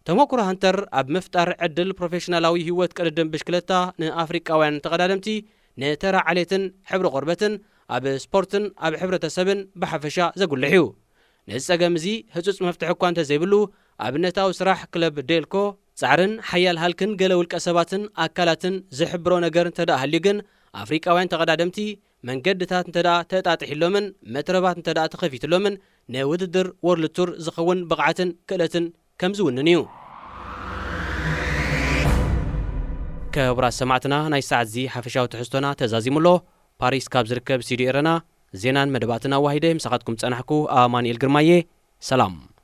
ተመኩሮ ሃንተር ኣብ ምፍጣር ዕድል ፕሮፌሽናላዊ ህይወት ቅድድም ብሽክለታ ንኣፍሪቃውያን ተቐዳደምቲ፣ ንተራ ዓሌትን ሕብሪ ቆርበትን፣ ኣብ ስፖርትን ኣብ ሕብረተሰብን ብሓፈሻ ዘጉልሕ እዩ። ነዚ ጸገም እዚ ህጹጽ መፍትሒ እኳ እንተዘይብሉ፣ ኣብነታዊ ስራሕ ክለብ ዴልኮ፣ ጻዕርን ሓያል ሃልክን ገለ ውልቀ ሰባትን ኣካላትን ዝሕብሮ ነገር እንተ ደኣ ሃልዩ ግን፣ ኣፍሪቃውያን ተቐዳደምቲ መንገድታት እንተ ደኣ ተጣጢሒሎምን መትረባት እንተ ደኣ ተኸፊትሎምን ንውድድር ወርልድ ቱር ዝኸውን ብቕዓትን ክእለትን ከም ዝውንን እዩ። ክቡራት ሰማዕትና፣ ናይ ሰዓት እዚ ሓፈሻዊ ትሕዝቶና ተዛዚሙ ኣሎ። ፓሪስ ካብ ዝርከብ ስቱዲዮ ኤረና ዜናን መደባትን ኣዋሂደ ምሳኻትኩም ጸናሕኩ ኣማኑኤል ግርማየ። ሰላም።